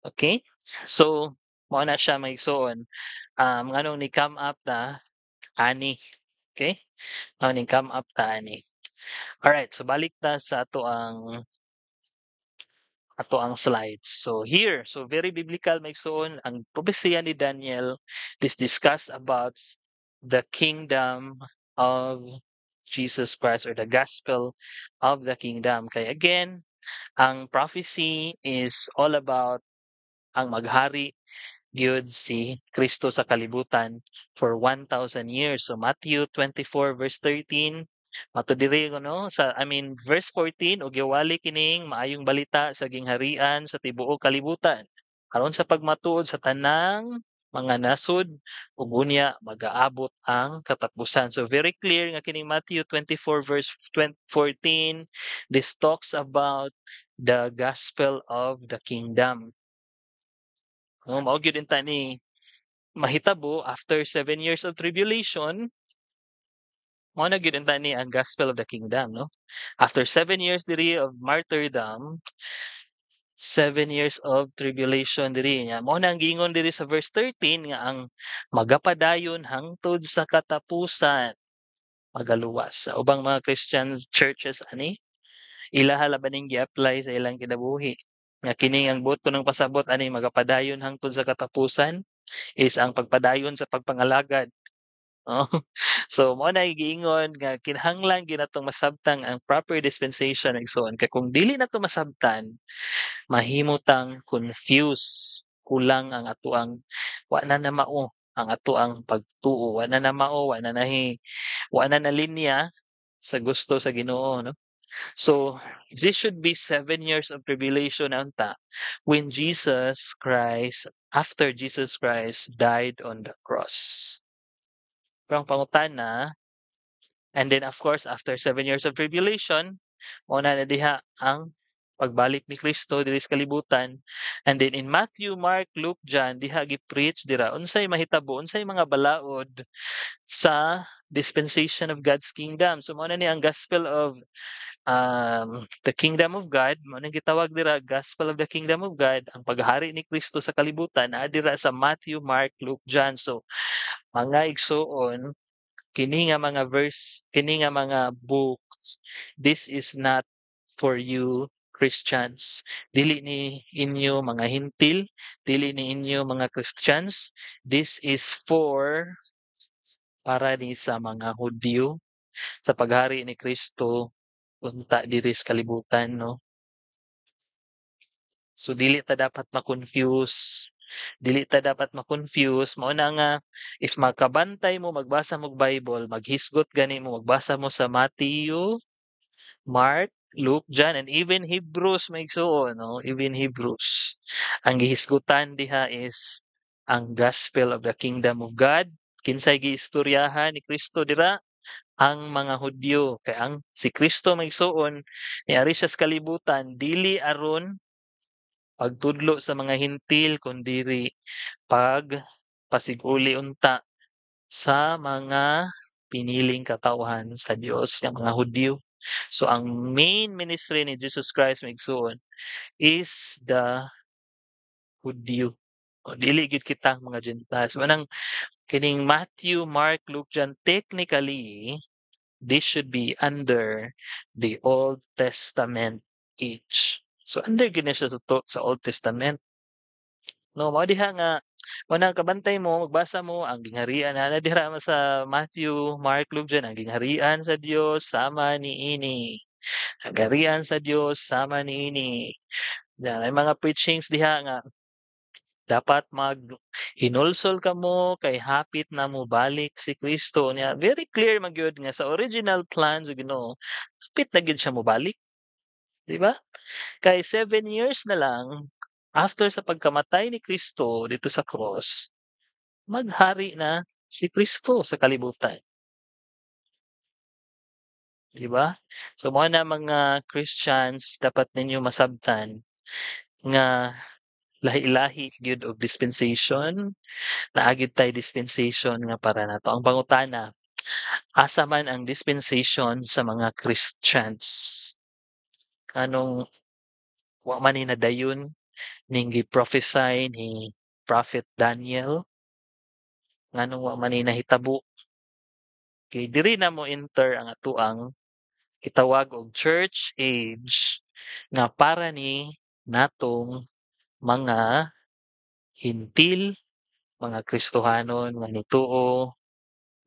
Speaker 1: Okay? So mao na siya, mga igsuon. Nganong ni come up ta ani. Okay? Mao ni come up ta ani. Alright, so balik ta sa ato ang slides. So here, so very biblical, mga igsuon, ang propesiya ni Daniel. This discuss about the kingdom of Jesus Christ or the gospel of the kingdom. Kay again, ang prophecy is all about ang maghari gyud si Kristo sa kalibutan for 1,000 years. So Matthew 24 verse 13, mato diri, no, sa, I mean, verse 14, "Ug giwali kining maayong balita sa gingharian sa tibuok kalibutan aron sa pagmatuod sa tanang mga nasud, ug unya magaabot ang katapusan." So very clear nga kining Matthew 24 verse 14, this talks about the gospel of the kingdom. No, mao gyud unta ni mahitabo after 7 years of tribulation. Mao na gyud unta ni ang gospel of the kingdom, no? After 7 years diri of martyrdom, 7 years of tribulation diri nya. Mao na ang giingon diri sa verse 13 nga ang magapadayon hangtod sa katapusan magaluwas. Sa ubang mga Christian churches ani, ilaha la ba ning gi-apply sa ilang kinabuhi? Nga kini ang buot ko nang pasabot ani, magapadayon hangtod sa katapusan is ang pagpadayon sa pagpangalagad. Oh. So mao na giingon nga kinahanglan gyud natong masabtan ang proper dispensation, igsoon, kay kung dili nato masabtan, mahimo tang confuse, kulang ang atoang, wa na na mao ang atoang pagtuo, wa na na mao, wa na na linya sa gusto sa Ginoo, no? So this should be 7 years of tribulation unta when Jesus Christ, after Jesus Christ died on the cross. Pero ang pangutana, and then of course after 7 years of tribulation, mao na na diha ang pagbalik ni Kristo diri sa kalibutan. And then in Matthew, Mark, Luke, John, diha gi-preach dira unsay mahitabo, unsay mga balaod sa dispensation of God's kingdom. So mao na ni ang gospel of the kingdom of God, mao nang gitawag dira gospel of the kingdom of God, ang paghari ni Kristo sa kalibutan naa dira sa Matthew, Mark, Luke, John. So mga igsuon, kini nga mga verse, kini nga mga books, this is not for you Christians. Dili ni inyo mga Hentil, dili ni inyo mga Christians. This is for, para ni sa mga Hudyo sa paghari ni Kristo unta diri sa kalibutan, no? So dili ta dapat ma-confuse. Dili ta dapat ma-confuse. Mao na nga if makabantay mo, magbasa mo og Bible, maghisgot gani mo, magbasa mo sa Matthew, Mark, Luke, John, and even Hebrews, mga igsuon, no? Even Hebrews. Ang gihisgutan diha is ang gospel of the kingdom of God. Kinsay giistoryahan ni Kristo dira? Ang mga Hudyo. Kay ang si Kristo, mga igsuon, niari siya sa kalibutan dili aron pagtudlo sa mga Hentil kundiri pag pasiguli unta sa mga piniling katawhan sa Dios nga mga Hudyo. So ang main ministry ni Jesus Christ, mga igsuon, is the Hudyo. O dili gyud kita mga Gentiles. Manang kining Matthew, Mark, Luke, John, technically this should be under the Old Testament age. So under gyud na siya sa Old Testament. No, mao diha nga mao na kabantay mo, magbasa mo ang gingharian na dira sa Matthew, Mark, Luke, John, ang gingharian sa Dios sama niini. Ang gingharian sa Dios sama niini. Na may mga preachings diha nga dapat mag hinulsol kamo kay hapit na mobalik si Kristo niya. Very clear man gyud nga sa original plan sa Ginoo, hapit na gyud siya mobalik. Di ba? Kay 7 years na lang after sa pagkamatay ni Kristo dito sa cross, maghari na si Kristo sa kalibutan. Di ba? So mao na, mga Christians, dapat ninyo masabtan nga lahi-lahi gyud og dispensation, naa gyud tay dispensation nga para nato. Ang pangutana, asa man ang dispensation sa mga Christians? Anong wa man ni nadayon ning gi-prophesy ni Prophet Daniel? Nganong wa man ni nahitabo? Kay diri na mo enter ang atoang gitawag og church age nga para ni natong mga Hentil, mga Kristohanon nga nituo,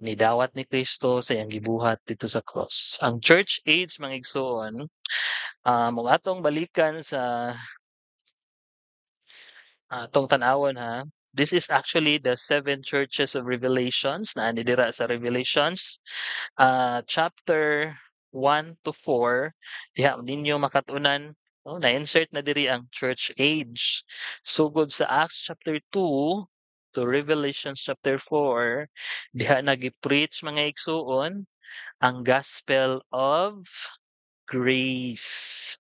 Speaker 1: nidawat ni Kristo sa iyang gibuhat didto sa cross. Ang church age, mga igsoon, ug atong balikan sa atong tan-awon ha. This is actually the seven churches of Revelations naa ni dira sa Revelations chapter 1 to 4. Diha ninyo makat-unan, no, na-insert na diri ang church age. Sugod sa Acts chapter 2 to Revelations chapter 4, diha na gi-preach, mga igsuon, ang gospel of grace.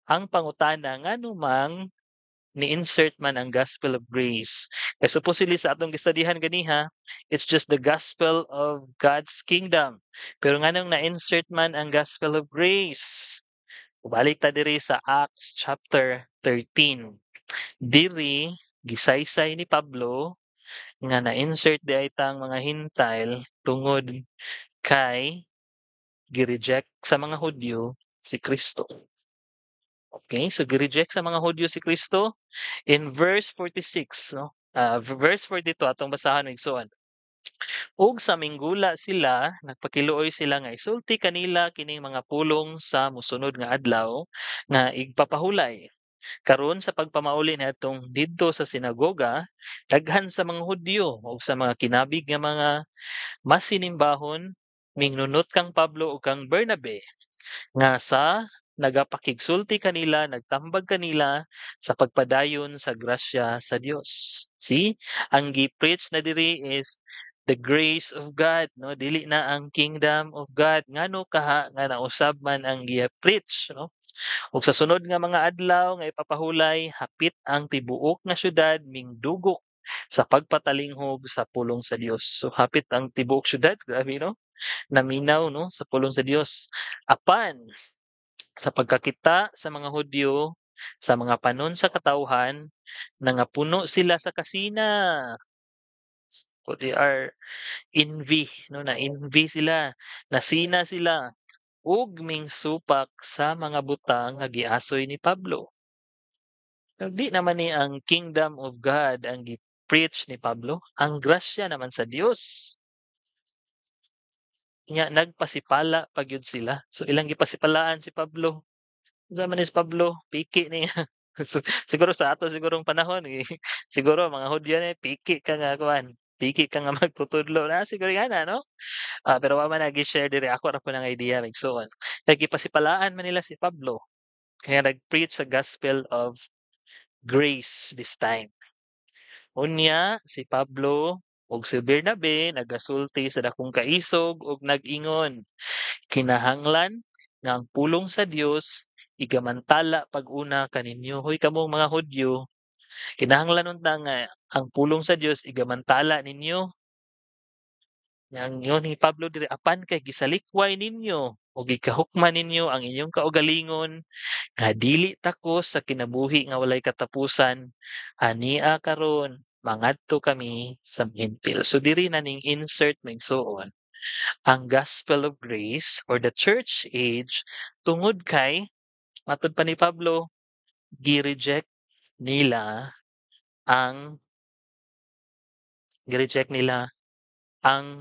Speaker 1: Ang pangutana, ngano mang ni-insert man ang gospel of grace? Kay supposedly sa atong gistadihan ganiha, it's just the gospel of God's kingdom. Pero nganong na-insert man ang gospel of grace? Ubalik ta diri sa Acts chapter 13. Diri gisaysay ni Pablo nga na-insert diay tang mga Hentile tungod kay gi-reject sa mga Hudyo si Kristo. Okay, so gi-reject sa mga Hudyo si Kristo in verse 46, no? Verse 42 atong basahon, igsoon. Ug sa minggula sila, nagpakiluoy sila nga isulti kanila kining mga pulong sa mosunod nga adlaw nga igpapahulay. Karon sa pagpamauli niadtong didto sa sinagoga, daghan sa mga Hudyo ug sa mga kinabig nga mga masinimbahon mingnunot kang Pablo ug kang Bernabe nga sa nagapakigsulti kanila, nagtambag kanila sa pagpadayon sa grasya sa Dios. See, ang gi-preach na diri is the grace of God, no? Dili na ang kingdom of God. Ngano kaha nga nausab man ang gi-preach, no? Ug sa sunod nga mga adlaw nga ipapahulay, hapit ang tibuok nga syudad mingdugok sa pagpatalinghog sa pulong sa Dios. So hapit ang tibuok syudad, grabe, no? Naminaw, no, sa pulong sa Dios. Apan sa pagkakita sa mga Hudyo sa mga panon sa katawhan, nangapuno sila sa kasina. So they are envy, no, na envy sila, nasina sila ug mingsupak sa mga butang nga giasoy ni Pablo. Di naman ni ang kingdom of God ang gi-preach ni Pablo, ang grasya naman sa Dios. Nya nagpasipala pa gyud sila. So ilang gipasipalaan si Pablo. Unsa man ni si Pablo, piki niya. So, siguro sa ato sigurong panahon eh, siguro mga Hudyo ni piki ka nga kuan, piki ka nga magtutudlo na siguro ingana, no? Pero wa man na gi-share diri, ako ra pud ang idea, igsuon. Kay gipasipalaan man nila si Pablo. Kaya nag-preach sa gospel of grace this time. Unya si Pablo ug si Bernabe nagasulti sa dakong kaisog ug nag-ingon, "Kinahanglan nga ang pulong sa Dios igamantala pag-una kaninyo. Hoy kamong mga Hudyo, kinahanglan unta nga ang pulong sa Dios igamantala ninyo." Yang ingon ni Pablo diri, "Apan kay gisalikway ninyo o gikahukman ninyo ang inyong kaugalingon nga dili takos sa kinabuhi nga walay katapusan, ania karon mangadto kami sa Hentil." So diri na ning insert, mga igsuon, ang gospel of grace or the church age tungod kay matud pa ni Pablo, gi-reject nila ang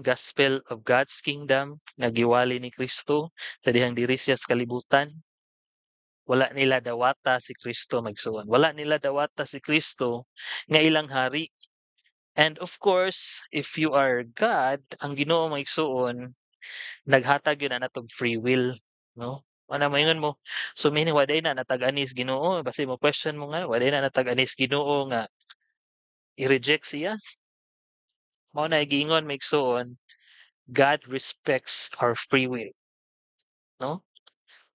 Speaker 1: gospel of God's kingdom nga giwali ni Kristo sa dihang diri siya sa kalibutan. Wala nila dawata si Kristo, mga igsuon. Wala nila dawata si Kristo nga ilang hari. And of course, if you are God, ang Ginoo, mga igsuon, naghatag gyud na natog free will, no? Ana moingon mo, so meaning wa diay na natag-anis Ginoo, basi mo question mo nga wa diay na natag-anis Ginoo nga i-reject siya. Mao na giingon, mga igsuon, God respects our free will. No?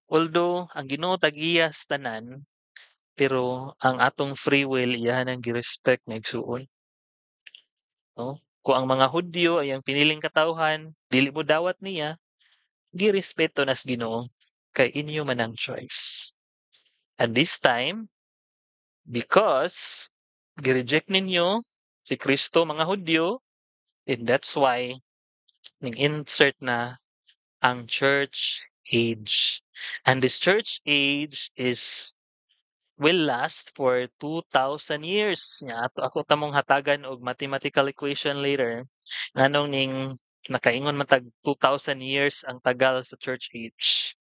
Speaker 1: Although ang Ginoo tag-iya sa tanan, pero ang atong free will iyahan ang gi-respect, mga igsuon. No? Kung ang mga Hudyo ay ang piniling katawhan, dili mo dawat niya, girespeto nas Ginoo kay inyo man ang choice. And this time, because gi-reject ninyo si Kristo, mga Hudyo, and that's why ning insert na ang church age. And this church age is will last for 2,000 years. Nya ato ako tamong hatagan og mathematical equation later nganong ning nakaingon man tag 2,000 years ang tagal sa church age.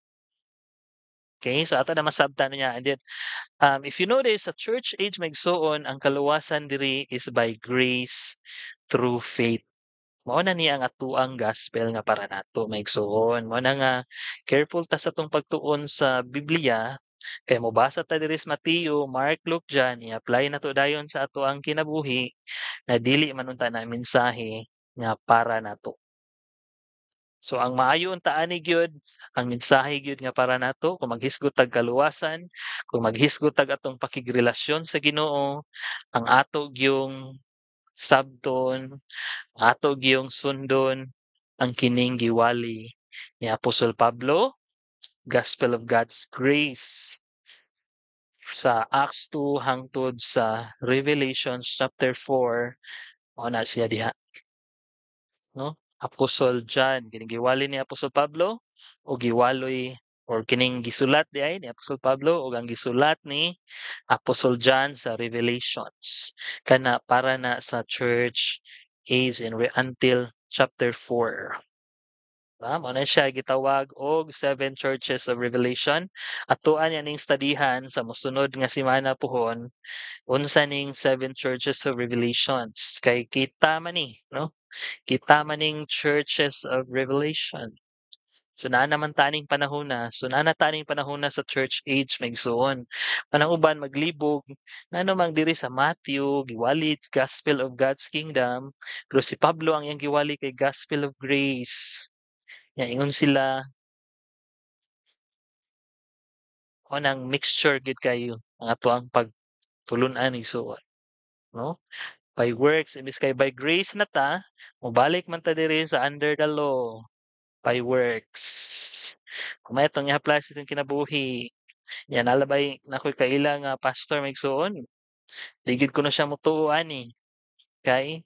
Speaker 1: Okay, so ato na masabtan niya. And then, if you notice, sa church age, mga igsuon, ang kaluwasan diri is by grace through faith. Mao na ni ang atuang gospel nga para nato, mga igsuon. Mao na nga careful ta sa atong pagtuon sa Biblia kay mobasa ta diri sa Mateo, Mark, Luke, John, i-apply nato dayon sa atoang kinabuhi na dili man unta na mensahe nga para nato. So ang maayo unta ani gyud, ang mensahe gyud nga para nato kung maghisgot tag kaluwasan, kung maghisgot tag atong pakigrelasyon sa Ginoo, ang ato gyung sabton, ato gyung sundon ang kining giwali ni Apostol Pablo, Gospel of God's grace sa Acts 2 hangtod sa Revelation chapter 4, mao na siya diha. No? Apostol John, kining giwali ni Apostol Pablo o giwaloy or kining gisulat diay ni Apostol Pablo ug ang gisulat ni Apostol John sa Revelations. Kana para na sa church age and until chapter 4. Mao na siya gitawag og seven churches of Revelation. Atoan niya ning studyhan sa mosunod nga semana puhon, unsa ning seven churches of Revelations, kay kita man ni, no? Kita man ning churches of Revelation. So naa naman taning panahon na, so naa na taning panahon na sa church age, mga igsoon. Kanang uban maglibog ngano man diri sa Matthew giwali gospel of God's kingdom, pero si Pablo ang iyang giwali kay gospel of grace. Nya ingon sila mao nang mixture gyud kayo ang atoang pagtulun-an, igsoon, no? By works imbes kay by grace na ta, mobalik man ta diri sa under the law, by works. May atong i-apply sa atong kinabuhi. Nya nalabay na ko'y kaila nga pastor, mga igsoon. Di gyud kuno siya motuo ani. Kay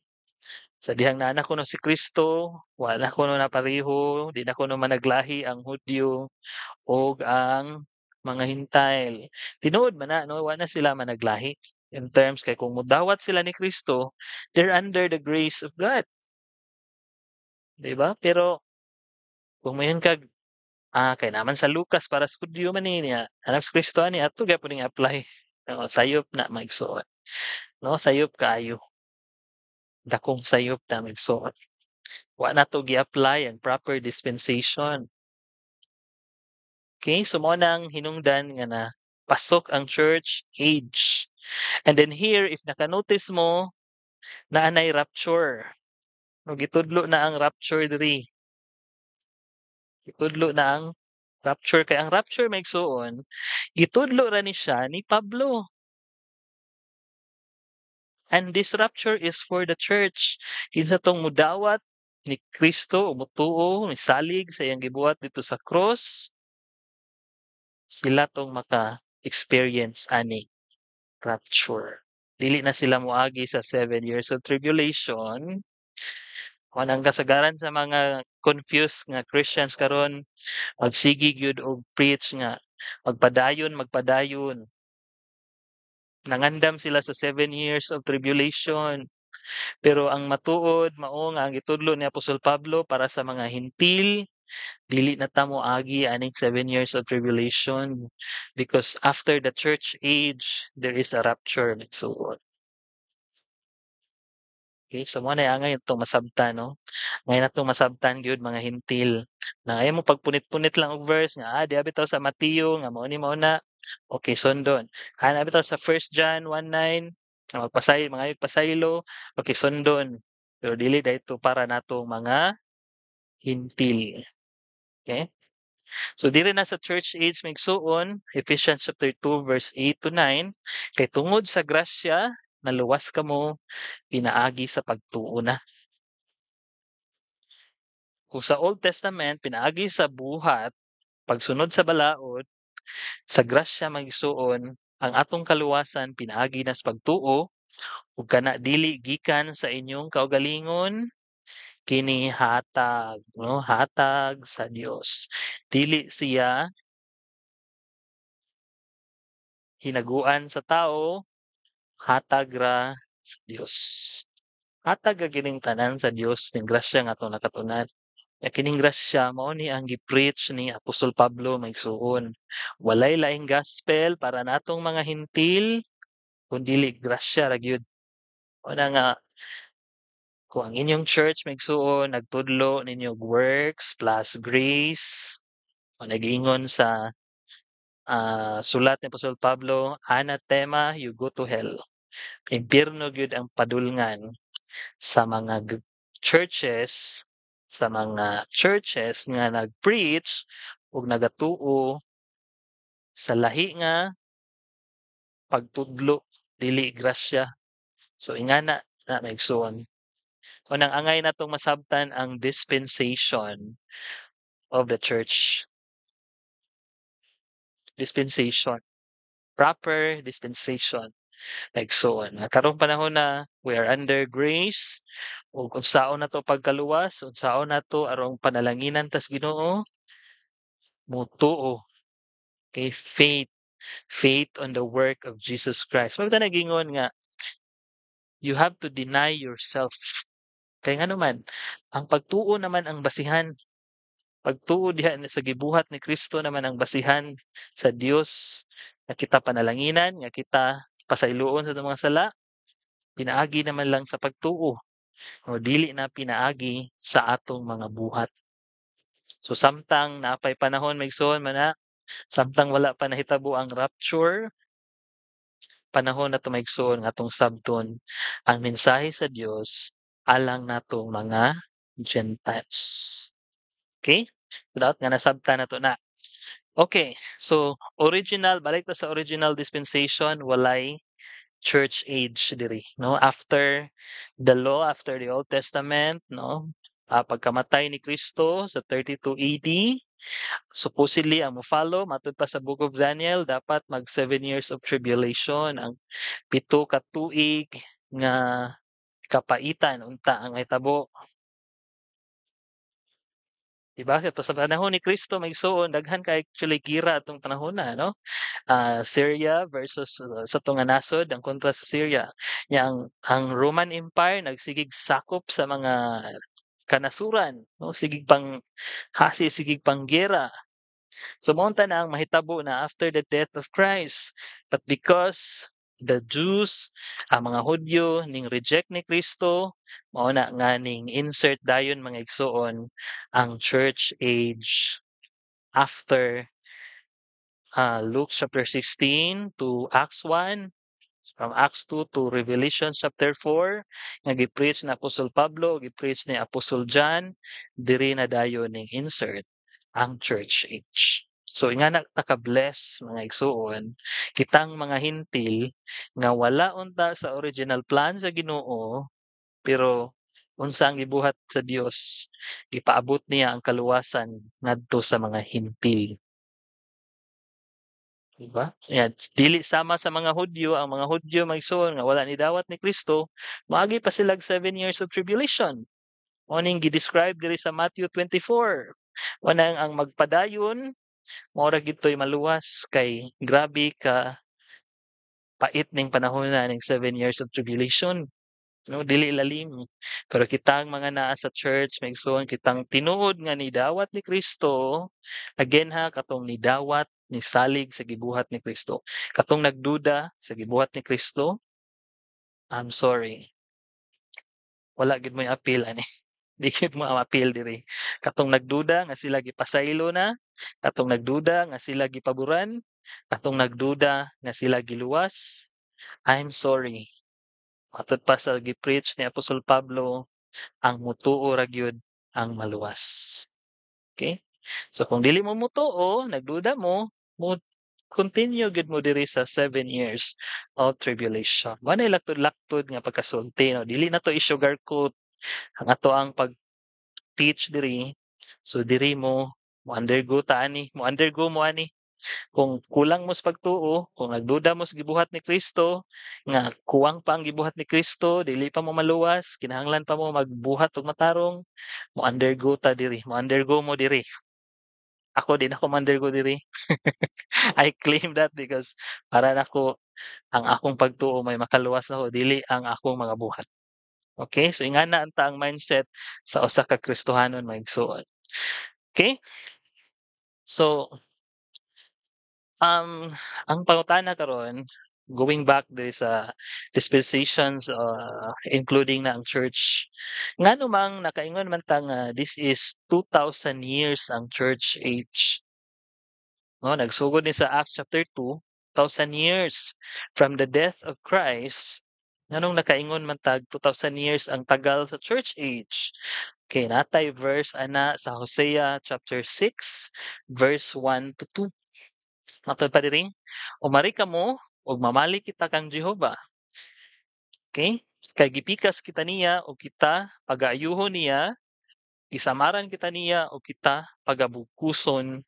Speaker 1: sa dihang naa na kuno si Kristo, wala kuno na pareho, di na kuno managlahi ang Hudyo ug ang mga Hentile. Tinuod man na, no, wa na sila managlahi in terms kay kung modawat sila ni Kristo, they're under the grace of God. Di ba? Pero kung moingon kag kay naman sa Lucas para sa Hudyo man ni niya, anak si Kristo ani ato gyapon ning apply. No, sayop na, mga igsoon. No, sayop kaayo. Dakong sayop na, mga igsoon. Wa nato gi-apply ang proper dispensation. Okay, so mao nang hinungdan nga na pasok ang church age. And then here, if naka-notice mo, naa nay rapture. No, gitudlo na ang rapture diri. Gitudlo na ang rapture, kay ang rapture, mga igsoon, gitudlo ra ni siya ni Pablo. And this rapture is for the church. Kinsa tong mudawat ni Kristo o mutuo, misalig sa iyang gibuhat dito sa cross, sila tong maka-experience ani rapture. Dili na sila moagi sa 7 years of tribulation. Kung ang kasagaran sa mga confused nga Christians karon, magsige gyud og preach nga magpadayon, magpadayon. Nangandam sila sa 7 years of tribulation. Pero ang matuod mao nga ang gitudlo ni Apostol Pablo para sa mga Hentil, dili na ta moagi aning 7 years of tribulation because after the church age there is a rapture and so on. Okay, so mao na angay atong masabtan, no? Angay natong masabtan gyud, mga Hentil. Na ayaw mo pagpunit-punit lang og verse nga diha bitaw sa Mateo nga mao ni mao na. Okay, sundon. Ana bitaw sa 1 John 1:9 nga magpasay mga pasaylo, okay, sundon. Pero dili dayto para natong mga Hentil. Okay? So diri na sa church age, mga igsoon, Ephesians chapter 2 verse 8 to 9, kay tungod sa grasya naluwas kamo pinaagi sa pagtuo na. Kung sa Old Testament pinaagi sa buhat, pagsunod sa balaod, sa grasya, mga igsoon, ang atong kaluwasan pinaagi na sa pagtuo ug kana dili gikan sa inyong kaugalingon, kini hatag, no, hatag sa Dios. Dili siya hinaguan sa tao, hatag ra sa Dios. Hatag ra kining tanan sa Dios ning grasya nga atong nakatunan. Nya kining grasya mao ni ang gi-preach ni Apostol Pablo, mga igsoon. Walay laing gospel para natong mga Hentil kun dili grasya ra gyud. Mao na nga kung ang inyong church, mga igsoon, nagtudlo ninyo og works plus grace o nag-ingon sa sulat ni Apostol Pablo, anathema, you go to hell. Impyerno gyud ang padulngan sa mga churches nga nag-preach ug nagatuo sa lahi nga pagtudlo, dili grasya. So ingana na, mga igsoon. Unang angay natong masabtan ang dispensation of the church. Dispensation. Proper dispensation, mga igsoon. Karong panahon na we are under grace ug unsaon nato pagkaluwas, unsaon nato aron panalanginan tas Ginoo? Mutuo. Okay, faith. Faith on the work of Jesus Christ. Mao ta nagingon nga you have to deny yourself. Kay ngano man, ang pagtuo naman ang basihan. Pagtuo diha sa gibuhat ni Kristo naman ang basihan sa Dios nga kita panalanginan, nga kita pasayloon sa atong mga sala, pinaagi naman lang sa pagtuo o dili na pinaagi sa atong mga buhat. So samtang napay panahon, mga igsoon, mana, samtang wala pa nahitabo ang rapture, panahon na to, mga igsoon, nga atong sabton ang mensahe sa Dios alang natong mga Gentiles. Okay? Daot nga nasabtan nato na. Okay, so original, balik ta sa original dispensation, walay church age diri, no? After the law, after the Old Testament, no? Pagkamatay ni Kristo sa 32 AD, supposedly ang mo-follow matud pa sa Book of Daniel, dapat mag 7 years of tribulation, ang 7 ka tuig nga kapaitan unta ang mahitabo. Diba? Kaya sa panahon ni Kristo, mga igsoon, daghan kay actually gira atong panahon na, no? Syria versus sa tunga nasod ang kontra sa Syria. Nya ang Roman Empire nagsigig sakop sa mga kanasuran, no? Sigig pang hasi, sigig pang gera. So mao na ang mahitabo na after the death of Christ. But because the Jews, ang mga Hudyo ning reject ni Kristo, mao na nga ning insert dayon, mga igsoon, ang church age after Luke chapter 16 to Acts 1, from Acts 2 to Revelation chapter 4 nga gi-preach ni Apostol Pablo, gi-preach ni Apostol John, diri na dayon ning insert ang church age. So ingana ta ka-bless, mga igsuon, kitang mga Hentil nga wala unta sa original plan sa Ginoo, pero unsa ang gibuhat sa Dios, gipaabot niya ang kaluwasan ngadto sa mga Hentil. Diba? Yan, dili sama sa mga Hudyo, ang mga Hudyo, mga igsoon, nga wala ni dawat ni Kristo, moagi pa sila 7 years of tribulation. Mao ning gi-describe diri sa Matthew 24. Mao nang ang magpadayon mao ra gid toy maluwas kay grabe ka pait ning panahon na ning 7 years of tribulation. No, dili lalim. Pero kitang mga naa sa church, mga igsoon, kitang tinuod nga nidawat ni Kristo, again ha, katong nidawat, nisalig sa gibuhat ni Kristo. Katong nagduda sa gibuhat ni Kristo, I'm sorry. Wala gid mo'y appeal ani. Di gid mo appeal diri. Katong nagduda nga sila gipasaylo na, katong nagduda nga sila gipaboran, katong nagduda nga sila giluwas, I'm sorry. Matud pa sa gi-preach ni Apostol Pablo, ang mutuo ra gyud ang maluwas. Okay? So kung dili mo mutuo, nagduda mo, mo continue gyud mo diri sa 7 years of tribulation. Mao nay laktod-laktod nga pagkasulti, no? Dili na to i-sugarcoat ang ato ang pag-teach diri. So diri mo mo undergo ta ani, mo undergo mo ani. Kung kulang mo sa pagtuo, kung nagduda mo sa gibuhat ni Kristo, nga kuwang pa ang gibuhat ni Kristo, dili pa mo maluwas, kinahanglan pa mo magbuhat og matarong, mo undergo ta diri, mo undergo mo diri. Ako, di na ko mo-undergo diri. I claim that because para nako ang akong pagtuo may makaluwas nako, dili ang akong mga buhat. Okay? So ingana unta ang mindset sa usa ka Kristohanon, mga igsoon. Okay? So ang pangutana karon, going back diri sa dispensations, including na ang church, ngano mang nakaingon man ta nga this is 2,000 years ang church age? No, nagsugod ni sa Acts chapter 2, 2,000 years from the death of Christ. Nganong nakaingon man tag 2,000 years ang tagal sa church age? Okay, natay verse ana sa Hosea chapter 6 verse 1 to 2. Matod pa diri, "Umari kamo ug mamali kita kang Jehova." Okay? "Kay gipikas kita niya ug kita pagaayuhon niya, gisamaran kita niya ug kita pagabugkuson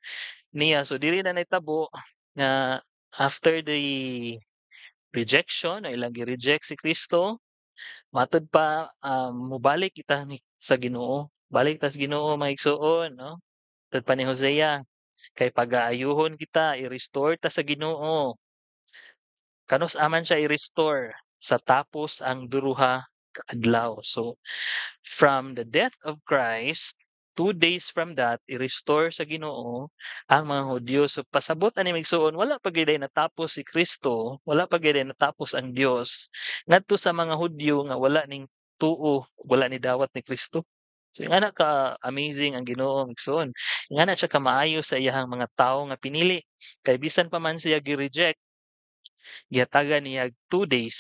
Speaker 1: niya." So diri na nahitabo nga after the rejection, o ilang gi-reject si Kristo, matud pa mobalik kita ni sa Ginoo. Balik ta sa Ginoo, mga igsoon, no? Tud pa ni Hosea, kay pagaayuhon kita, i-restore ta sa Ginoo. Kanus-a man siya i-restore? Sa tapos ang duruha. Adlaw. So from the death of Christ, 2 days from that, i-restore sa Ginoo ang mga Hudyo. So pasabot ani, mga igsuon, wala pa gyud natapos si Kristo, wala pa gyud natapos ang Dios ngadto sa mga Hudyo nga wala ning tuo, wala ni dawat ni Kristo. So ingana ka amazing ang Ginoo, igsuon. Ingana siya kamaayo sa iyahang mga tawo nga pinili. Kay bisan pa man siya gi-reject, gihatagan niya 2 days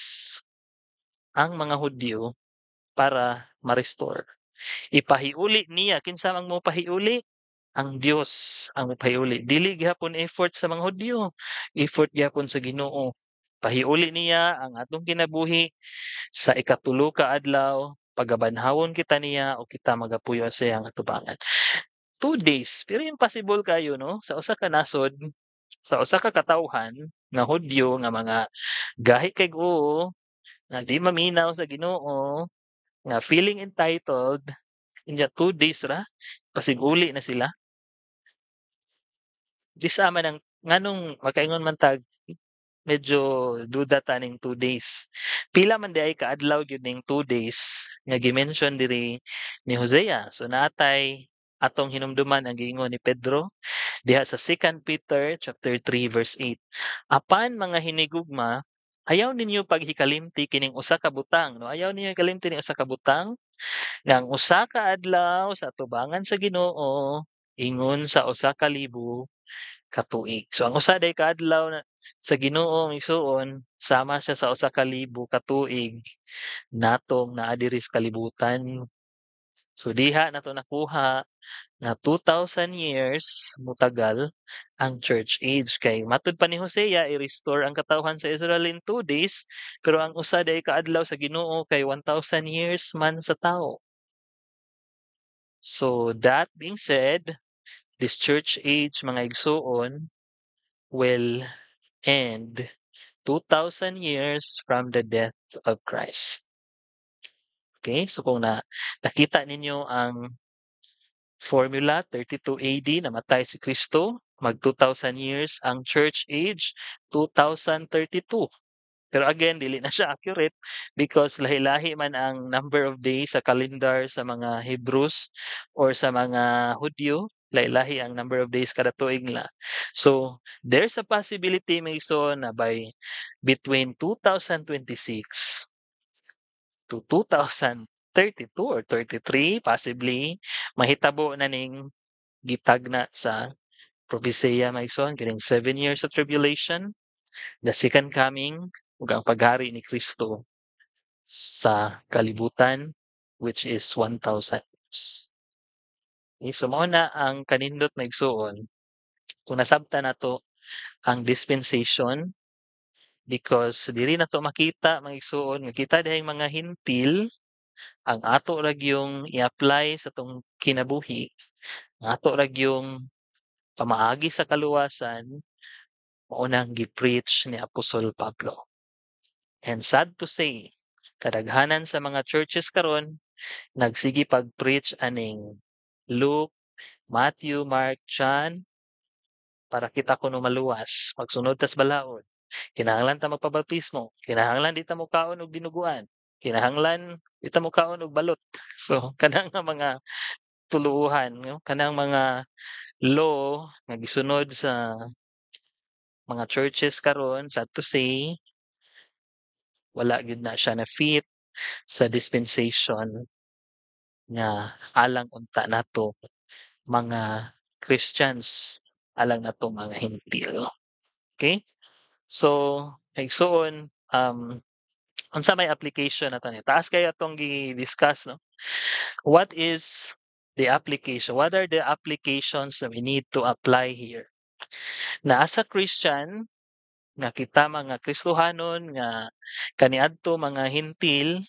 Speaker 1: ang mga Hudyo para ma-restore. Ipahiuli niya. Kinsa ang mopahiuli? Ang Dios ang mopahiuli. Dili gihapon effort sa mga Hudyo, effort gihapon sa Ginoo. Pahiuli niya ang atong kinabuhi sa ikatulo ka adlaw, pagabanhawon kita niya o kita magapuyo sa iyang atubangan. 2 days, pero impossible kayo, no? Sa usa ka nasod, sa usa ka katawhan nga Hudyo nga mga gahi kay oo, nga di maminaw sa Ginoo, nga feeling entitled, unya 2 days ra pasig-uli na sila. Di man ang nganong makaingon man tag medyo duda ta ning 2 days. Pila man diay kaadlaw gyud ning 2 days nga gi-mention diri ni Hosea? So naatay atong hinumduman ang giingon ni Pedro diha sa 2 Peter chapter 3 verse 8. "Apan mga hinigugma, ayaw ninyo paghikalimti kining usa ka butang," no? Ayaw ninyo hikalimti ning usa ka butang, nga ang usa ka adlaw sa atubangan sa Ginoo ingon sa 1,000 ka tuig. So ang usa day ka adlaw na sa Ginoo, igsuon, sama siya sa 1,000 ka tuig natong naa diri sa kalibutan. So diha nato nakuha nga 2,000 years motagal ang church age, kay matud pa ni Hosea, i-restore ang katawhan sa Israel in 2 days, pero ang usa day ka adlaw sa Ginoo kay 1,000 years man sa tawo. So that being said, this church age, mga igsuon, will end 2,000 years from the death of Christ. Okay, so kung na nakita ninyo ang formula, 32 AD namatay si Kristo, mag 2,000 years ang church age, 2032. Pero again, dili na siya accurate because lahi-lahi man ang number of days sa calendar sa mga Hebrews or sa mga Hudyo, lahi-lahi ang number of days kada tuig nila. So there's a possibility, mga igsoon, na by between 2026 to 2032 or 33 possibly, mahitabo na ning gitagna sa propesiya, mga igsoon, kining 7 years of tribulation, the second coming ug ang paghari ni Kristo sa kalibutan, which is 1,000 years. Okay, so mao na ang kanindot, mga igsuon, kung nasabtan nato ang dispensation, because diri nato makita, mga igsuon, nga kita dihang mga Hentil, ang ato ra gyung i-apply sa atong kinabuhi, ang ato ra gyung pamaagi sa kaluwasan mao nang gi-preach ni Apostol Pablo. And sad to say, kadaghanan sa mga churches karon nagsige pag-preach aning Luke, Matthew, Mark, John para kita kuno maluwas, magsunod tas balaod. Kinahanglan ta magpabautismo, kinahanglan di ta mokaon og dinuguan, kinahanglan di ta mokaon og balot. So kanang nga mga tuluohan, no, kanang mga law nga gisunod sa mga churches karon, sad to say, wala gyud na siya na-fit sa dispensation nga alang unta nato mga Christians, alang nato mga Hentil. Okay? So, igsuon, unsa may application nato ni? Taas kaayo atong gi-discuss, no? What is the application? What are the applications that we need to apply here? Na as a Christian, nga kita mga Kristohanon nga kaniadto mga Hentil,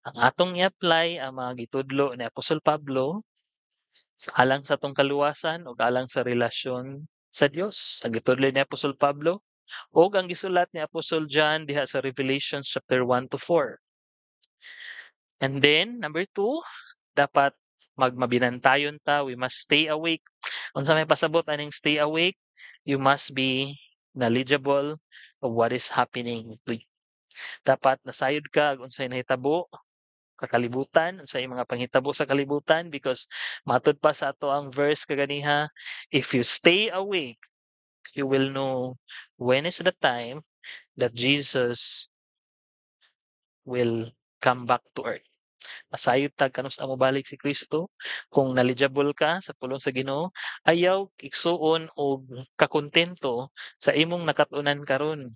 Speaker 1: ang atong i-apply ang mga gitudlo ni Apostol Pablo alang sa atong kaluwasan ug alang sa relasyon sa Dios. Ang gitudlo ni Apostol Pablo ug ang gisulat ni Apostol John diha sa Revelation chapter 1 to 4. And then number 2, dapat magmabinantayon ta, we must stay awake. Unsa may pasabot aning stay awake? You must be knowledgeable of what is happening to you. Dapat nasayod ka ug unsay nahitabo. Sa kalibutan, unsay mga panghitabo sa kalibutan, because matud pa sa atoang verse kaganiha, if you stay awake, you will know when is the time that Jesus will come back to earth. Masayod tag kanus-a mobalik si Kristo. Kung knowledgeable ka sa pulong sa Ginoo, ayaw igsuon og kakontento sa imong nakat-unan karon.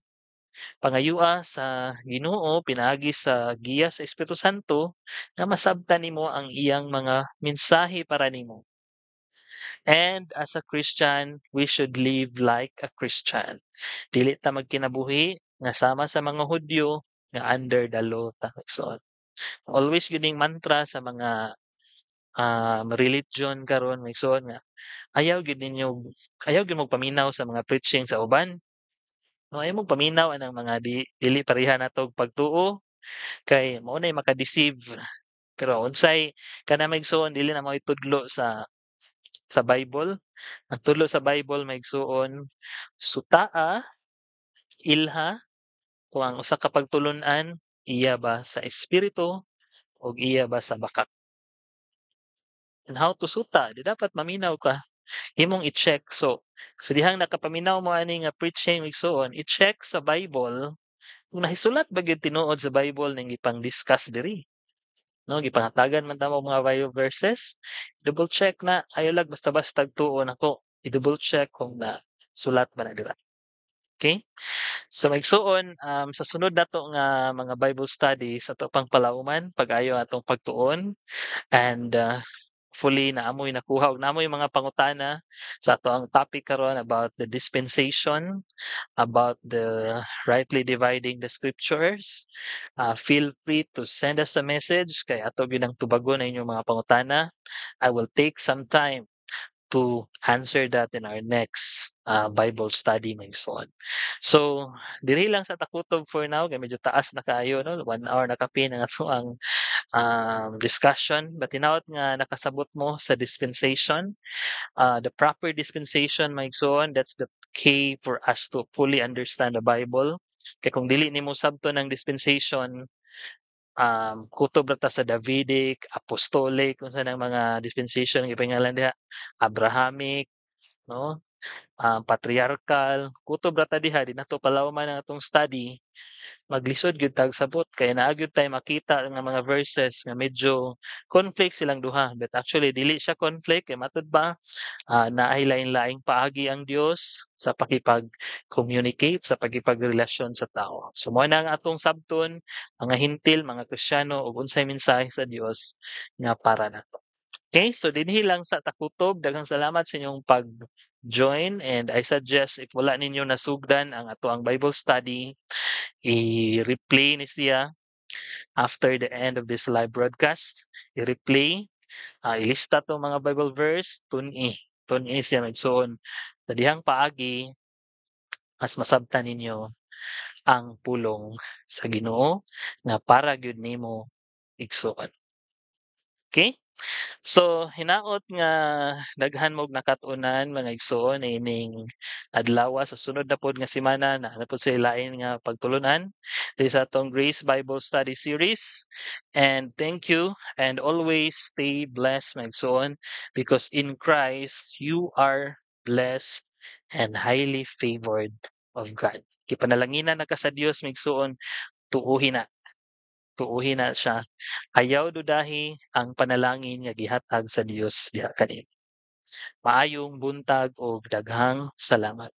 Speaker 1: Pangayua sa Ginoo pinaagi sa giya sa Espiritu Santo nga masabtan nimo ang iyang mga mensahe para nimo. And as a Christian, we should live like a Christian. Dili ta magkinabuhi nga sama sa mga Hudyo nga under the law ta, igsoon. Always gyud ning mantra sa mga religion karon, igsoon, nga ayaw gyud ninyo, ayaw gyud mo paminaw sa mga preaching sa uban. No, ayaw mo paminaw anang mga dili pareha nato og pagtuo kay mao nay maka-deceive. Pero unsay kana, mga igsoon, dili na mao'y tudlo sa Bible. Ang tudlo sa Bible, mga igsoon, sutaa, ilha kung ang usa ka pagtulun-an iya ba sa espiritu o iya ba sa bakak. And how to suta? Di dapat maminaw ka. Imong i-check. So, sa dihang nakapaminaw mo ani nga preaching, igsoon, i-check sa Bible kung nahisulat ba gyud tinuod sa Bible ning ipang-discuss diri. No, gipangatagan man ta mo mga Bible verses, double check na, ayaw lag basta-basta tuo nako. I-double check kung na sulat ba na dira. Okay? So maigsuon, sa sunod nato nga mga Bible study sa ato pang palauman pag-ayo atong pagtuon and fully naamoy nakuha ug naamoy mga pangutana sa atoang topic karon about the dispensation, about the rightly dividing the scriptures. Feel free to send us a message kay ato gyud ang tubagon ang inyong mga pangutana. I will take some time to answer that in our next Bible study, mga igsoon. So diri lang sa ta kutob for now kay medyo taas na kaayo, no, 1 hour na kapin ang atoang discussion, but hinaot nga nakasabot mo sa dispensation, the proper dispensation, mga igsoon. That's the key for us to fully understand the Bible. Kay kung dili nimo sabton ang dispensation, kutob ra ta sa Davidic, Apostolic, unsa nang mga dispensation nga gipingalan diha, Abrahamic, no, patriarchal, kutob ra ta diha, di nato palawman ang atong study, maglisod gyud tag sabot kay naa gyud tay makita nga mga verses nga medyo conflict silang duha. But actually dili siya conflict kay matud ba, naay lain-laing paagi ang Dios sa pakipag-communicate, sa pakipagrelasyon sa tao. So mao na ang atong sabton, mga Hentil, mga Kristiyano, ug unsay mensahe sa Dios nga para nato. Okay, so dinhi lang sa ta kutob. Daghang salamat sa inyong pag-join and I suggest if wala ninyo nasugdan ang atoang Bible study, i-replay ni siya after the end of this live broadcast. I-replay, ilista tong mga Bible verse, tun-i, tun-i siya, igsoon. Sa dihang paagi, mas masabtan ninyo ang pulong sa Ginoo nga para gyud nimo, igsoon. Okay? So hinaot nga daghan mog nakat-unan, mga igsoon, ining adlawa. Sa sunod na pod nga semana naa na pod say lain nga pagtulunan diri sa atong Grace Bible Study Series. And thank you and always stay blessed, mga igsoon, because in Christ you are blessed and highly favored of God. Gipanalanginan na ka sa Dios, mga igsoon, tuohi na. Tuohi na siya. Ayaw dudahi ang panalangin nga gihatag sa Dios diha kanimo. Maayong buntag ug daghang salamat.